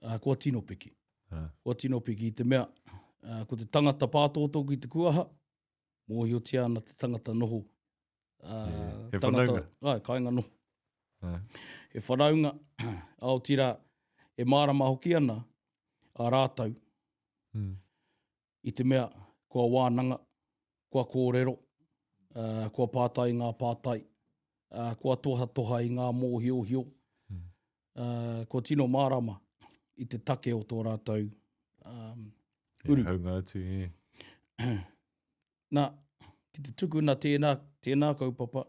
uh, kua tino piki. Uh. Kua tino piki i te mea, uh, ko te tangata pātōtō ki te kuaha, mōhiotia ana te tangata noho. Uh, yeah. He whanaunga. Ai, kāinga noho. Uh. He whanaunga, aotira, e mārama hoki ana a rātou, mm. i te mea kua wānanga, kua kōrero, uh, kua pātai ngā pātai, uh, kua tohatoha i ngā mōhiohio, mm. uh, kua tino mārama i te take o tō rātou um, uru. E haunga atu, e. Nā, ki te tukuna tēnā, tēnā kaupapa,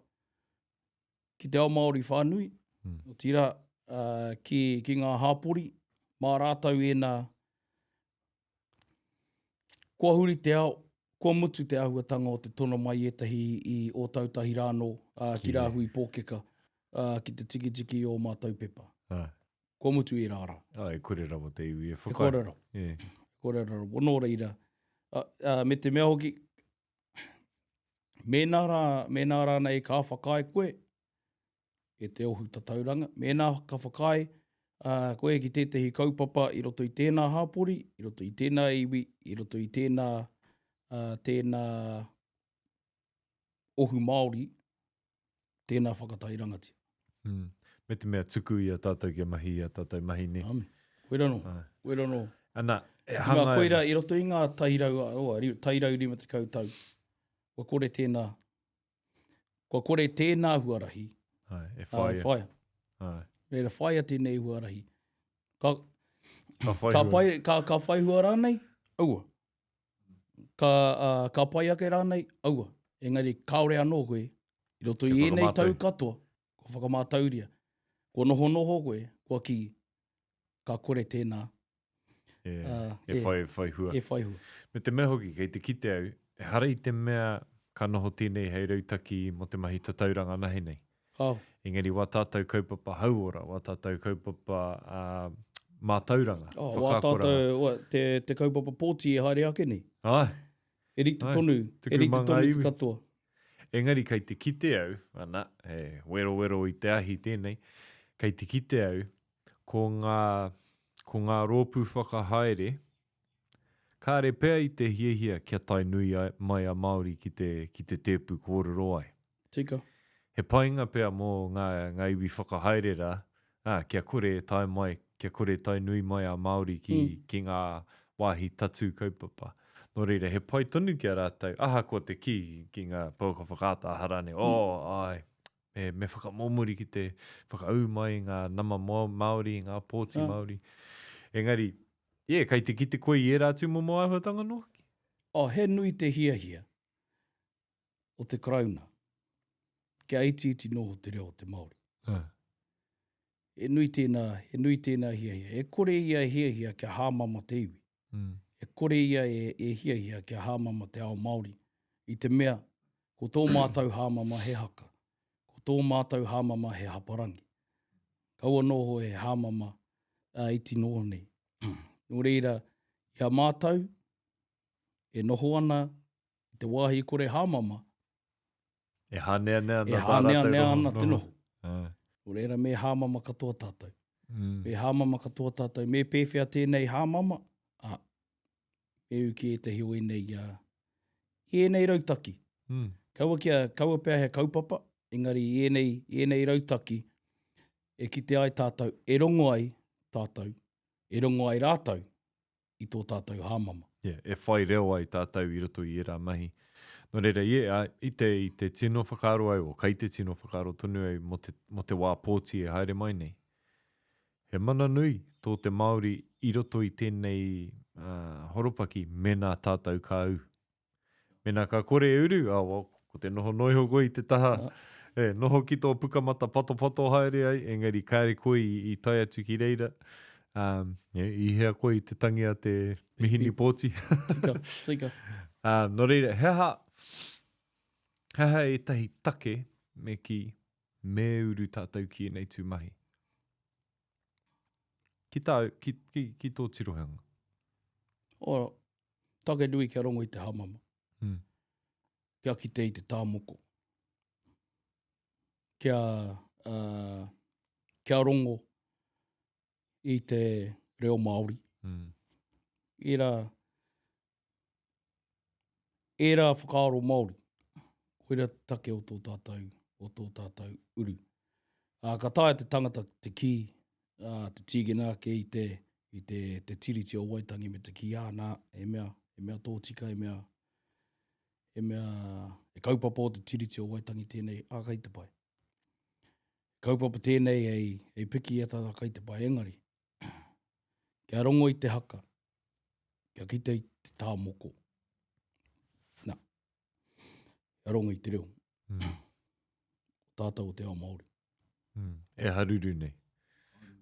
ki te ao Māori whānui, mm. otirā, uh, ki, ki ngā hāpori, mā rātou ēnā Kua huri te ao, kua mutu te āhuatanga o te tono mai ētahi i Ōtautahi rānō, ā, ki Rāhui Pōkeka, ā, ki te tikitiki i ō mātou pepa. Ā. Kua mutu ērā rā. Ā, e kore rawa te iwi e whakaae. E kore rawa. E. E kore rawa. Nō reira, ā, ā, me te mea hoki, mēnā rā, mēnā rānei ka whakaae koe, e te ohu tatauranga. Mēnā ka whakaae uh, koe ki tētehi kaupapa i roto i tēnā hāpori, i roto i tēnā iwi, i roto i tēnā, uh, tēnā ohu Māori, tēnā whakatairangatia. Mm. Me te mea tuku i a tātou kia mahi i a tātou mahi, ne? Amen. Koira no. Ai. Koira no. Ana, e Te mea hanga... koira i roto i ngā tairau, oh, tairau 50 tau, kua kore tēnā Kua kore tēnā huarahi. Ai, e whaia. E whaia. Ai. Reira, whaia tēnei huarahi. Ka, ka, whai ka, hua. pai, ka, ka whai hua rānei? Aua. Ka, uh, ka pai ake rānei? Aua. Engari, kāore anō koe, i roto i ēnei tau katoa, kua whakamātauria, kua nohonoho koe, kua kī, ka kore tēnā E, e, whai, whai hua. E whai hua. Me te mea hoki, kei te kite au, ehara i te mea ka noho tēnei hei rautaki mō te mahi tatauranga anahe nei. Kāo. Engari wā tātou kaupapa hauora, wā tātou kaupapa uh, mātauranga, oh, wā tātou, wā, te, te kaupapa pōti e haere ake nei. Ai. E rite tonu, e rite tonu te katoa. Engari kei te kite au, ana, he werowero i te ahi tēnei, kei te kite au, ko ngā, ko ngā rōpū whakahaere, kāre pea i te hiahia kia tae nui ai, mai a Māori ki te, ki te tēpu kōrero ai. Tika. He painga pea mō ngā, ngā iwi whakahaere rā, ā, kia kore e tae mai, kia kore e tae nui mai a Māori ki, mm. ki ngā wāhi tatū kaupapa. Nō reira, he pai tonu ki a rātou, ahakoa te kī ki ngā pouaka whakaata aha rānei, oh, āe, me, me whakamōmori ki te whakaū mai i ngā nama Māori, i ngā pōti ah. Māori. Engari, yeah, kei te kite koe i ērā atu momo āhuatanga noa hoki? Oh, he nui te hiahia o te Karauna kia itiiti noho te reo o te Māori. Ah. He nui tēnā, he nui tēnā hiahia. E kore ia e hiahia kia hāmama te iwi. Mm. E kore ia e, e hiahia kia hāmama te ao Māori. I te mea, ko tō mātou hāmama he haka. Ko tō mātou hāmama he haparangi. Kaua noho he hāmama uh, iti noho nei. Nō reira, i a mātou e noho ana i te wāhi kore hāmama, E hāneanea ana tā rātou noho. E hāneanea ana te noho. Nō reira, me hāmama katoa tātou. Mm. Me hāmama katoa tātou. Me pēwhea tēnei hāmama? A, me ū ki ētahi o ēnei, uh, i ēnei rautaki. Mm. Kaua, kia, kaua pea he kaupapa, engari i ēnei, i ēnei rautaki e kite ai tātou, e rongo ai tātou, e rongo ai rātou i tō tātou hāmama. Yeah, e whai reo ai tātou i roto i ērā mahi. Nō reira, yeah, i te, i te tino whakaaro au, o kei te tino whakaaro tonu au mō te, mō te wā pōti e haere mai nei. He mana nui tō te Māori i roto i tēnei uh, horopaki mēnā tātou ka ū. Mēnā ka kore e uru, ah, well, ko te noho noa iho koe i te taha, e, noho ki tō pukamata patopato haere ai, engari kāre koe i, i tae atu ki reira. Um, yeah, i hea koe i te tangi a te mihini pōti. Tika, tika. Um, nō reira, he aha, he aha ētahi take me kī, me uru tātou ki ēnei tū mahi? Ki tāu, ki, ki, ki tō tirohanga. Ora, Take nui kia rongo i te hamama. Mm. Kia kite i te tāmoko. Kia, uh, kia rongo i te reo Māori. Mm. Ērā, ērā whakaaro Māori. Koira te take o tō tātou, o tō tātou uru. Ā, ka taea te tangata te kī, ā, te tīkina ake i te, i te, te Tiriti o Waitangi me te kī, ā, nā, he mea, he mea tōtika, he mea, he mea, he kaupapa o te Tiriti o Waitangi tēnei, ā, kei te pai. Kaupapa tēnei hei, hei piki i a tātou kei te pai, engari, kia rongo i te haka, kia kite i te tā moko, nā, kia rongo i te reo. Mm. Tātou o te ao Māori. Mm. E haruru nei.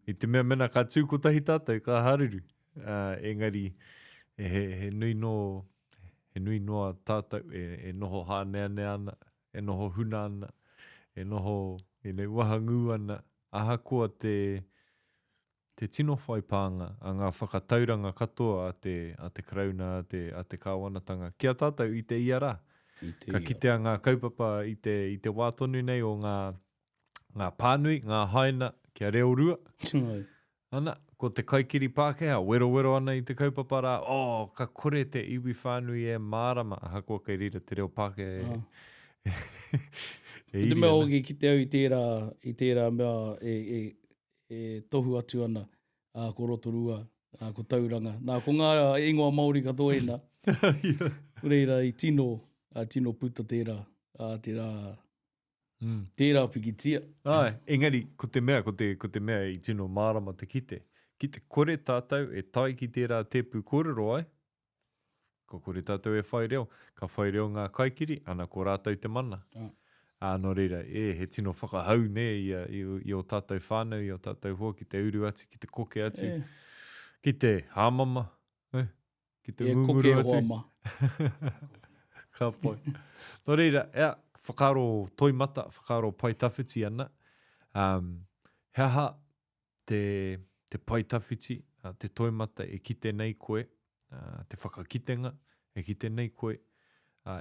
I te mea mena ka tū kotahi tātou, ka haruru. Uh, engari, he, he nui no, he nui noa tātou e, e noho hāneanea ana, e noho huna ana, e noho you know, wahangū ana, ahakoa te, te tino whai pānga a ngā whakatauranga katoa a te, a te Karauna, a te, a te Kāwanatanga ki a tātou i te ia rā. I te Ka kitea ngā kaupapa i te, i te wā tonu nei o ngā, ngā pānui, ngā haina kia reorua. Ana, ko te kaikiri Pākehā werowero ana i te kaupapa rā, oh, ka kore te iwi whānui e mārama, ahakoa kei reira te reo Pākehā e, e, e iri ana. Ko te mea hoki ki te au i tērā, i tērā mea e, e, e tohu atu ana, ā, ko Rotorua, ā, ko Tauranga. Nā, ko ngā ingoa Māori katoa ēnā. Nō reira, i tino, ā, tino puta tērā, ā, tērā, mm. tērā pikitia. Āe, engari, ko te mea, ko te, ko te mea i tino mārama te kite, ki te kore tātou e tae ki tērā tēpu kōrero ai, Ka kore tātou e whai reo, ka whai reo ngā kaikiri, ana ko rātou te mana. Ah. Ā, nō reira, e, he tino whakahau, nē, i, a, i, i ō tātou whānau, i ō tātou hoa ki te uru atu, ki te koke atu, e. ki te hāmama, e, ki te e, ngunguru atu. E koke hoa ma. Ka pai. Nō reira, ea, whakaaro toimata, whakaaro pae tawhiti ana, um, he aha te, te pae tawhiti, te toimata e kite nei koe, te whakakitenga e kite nei koe,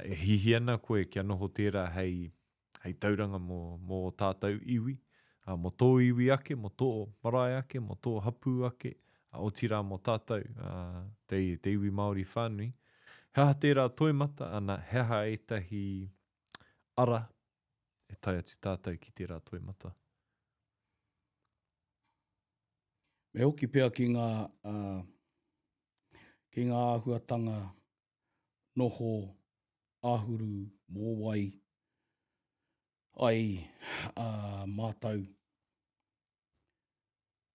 e hihi ana koe kia noho tērā hei, hei tauranga mō, mō ō tātou iwi, mō tō iwi ake, mō tō marae ake, mō tō hapū ake, otirā mō tātou, te, te iwi Māori whānui. He aha tērā toimata, ana, he aha ētahi ara e tae atu tātou ki tērā toimata? Me hoki pea ki ngā, uh, ki ngā āhuatanga noho āhuru mōwai ai uh, mātou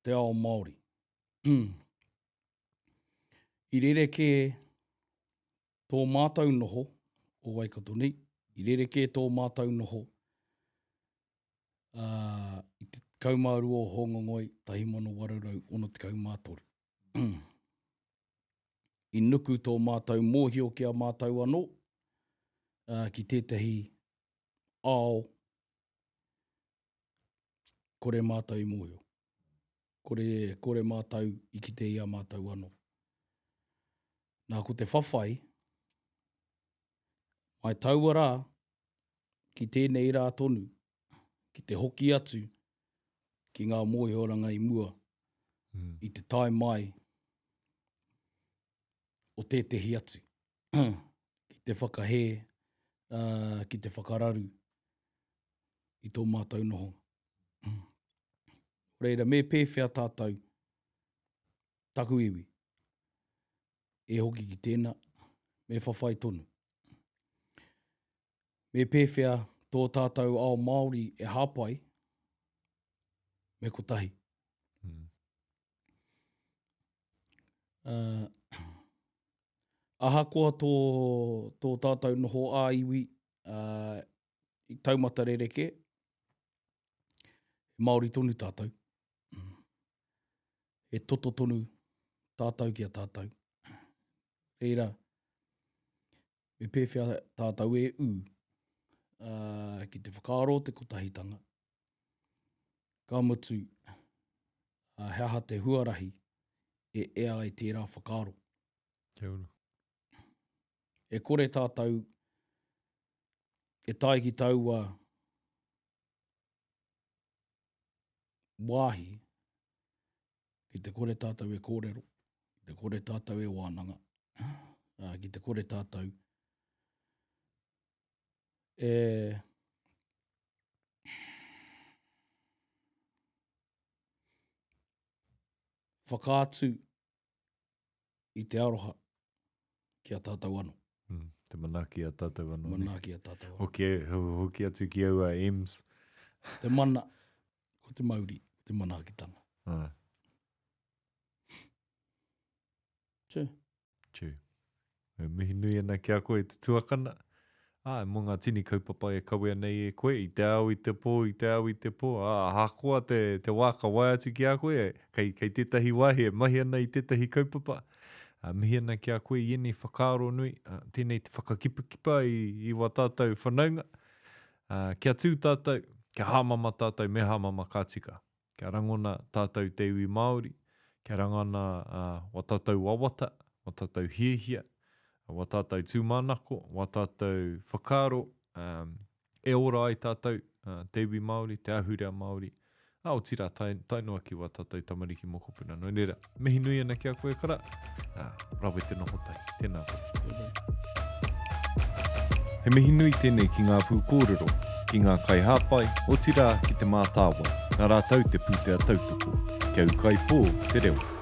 te ao Māori. I rerekē tō mātou noho o Waikato nei, i rerekē tō mātou noho ā, i te 12 o Hōngongoi 1863. I nuku tō mātou mōhio ki a mātou anō, ki tētahi ao kore mātou i mōhio. Kore, kore mātou i kite i a mātou anō. Nā, ko te whawhai, mai taua rā, ki tēnei rā tonu, ki te hoki atu ki ngā mōhioranga i mua mm. i te tae mai o tētehi atu ki te whakahē, uh, ki te whakararu i tō mātou nohonga. Reira, me pēwhea tātou, taku iwi, e hoki ki tēnā, me whawhai tonu. Me pēwhea tō tātou ao Māori e hāpai, me kotahi. Mm. Uh, ahakoa tō, tō tātou noho ā-iwi uh, i taumata rerekē, he Māori tonu tātou. He toto tonu tātou ki a tātou. Reira, me pēwhea tātou e ū uh, ki te whakaaro o te kotahitanga, ka mutu, uh, he aha te huarahi e ea ai tērā whakaaro. Kia ora. E kore tātou e tae ki taua wāhi ki te kore tātou e kōrero, ki te kore tātou e wānanga, ki te kore tātou e whakaatu i te aroha ki a tātou anō. Mm, te manaaki a tātou anō. Manaaki a tātou anō. Hoki, hoki atu ki aua M's. Te mana, ko te mauri, ko te manaakitanga. Ah. Tū. Tū. E mihi nui ana ki a koe te tuakana. Ā, mō ngā tini kaupapa e kawea nei e koe i te ao, i te pō, i te ao, i te pō, ā, ahakoa te, te wā ka wae atu ki a koe, kei, kei tētahi wāhi e mahi ana i tētahi kaupapa, ā, mihi ana ki a koe i ēnei whakaaro nui, ā, tēnei te whakakipakipa i, i wā tātou whanaunga, ā, kia tū tātou, kia hāmama tātou, me hāmama ka tika. Kia rangona tātou te iwi Māori, kia rangona wā tātou wawata, wā tātou hiahia, wā tātou tūmanako, wā tātou whakaaro e ora ai tātou te iwi Māori, te ahurea Māori, ā, otirā tae, tae noa ki wā tātou tamariki mokopuna. Nō reira, mihi nui ana ki a koe kara, ā, rawe te noho tahi. Tēnā koe. Tēnā. He mihi nui tēnei ki ngā pūkōrero, ki ngā kaihāpai, otirā ki Te Mātāwai, nā rātou te pūtea tautoko. Kia ūkaipō te reo.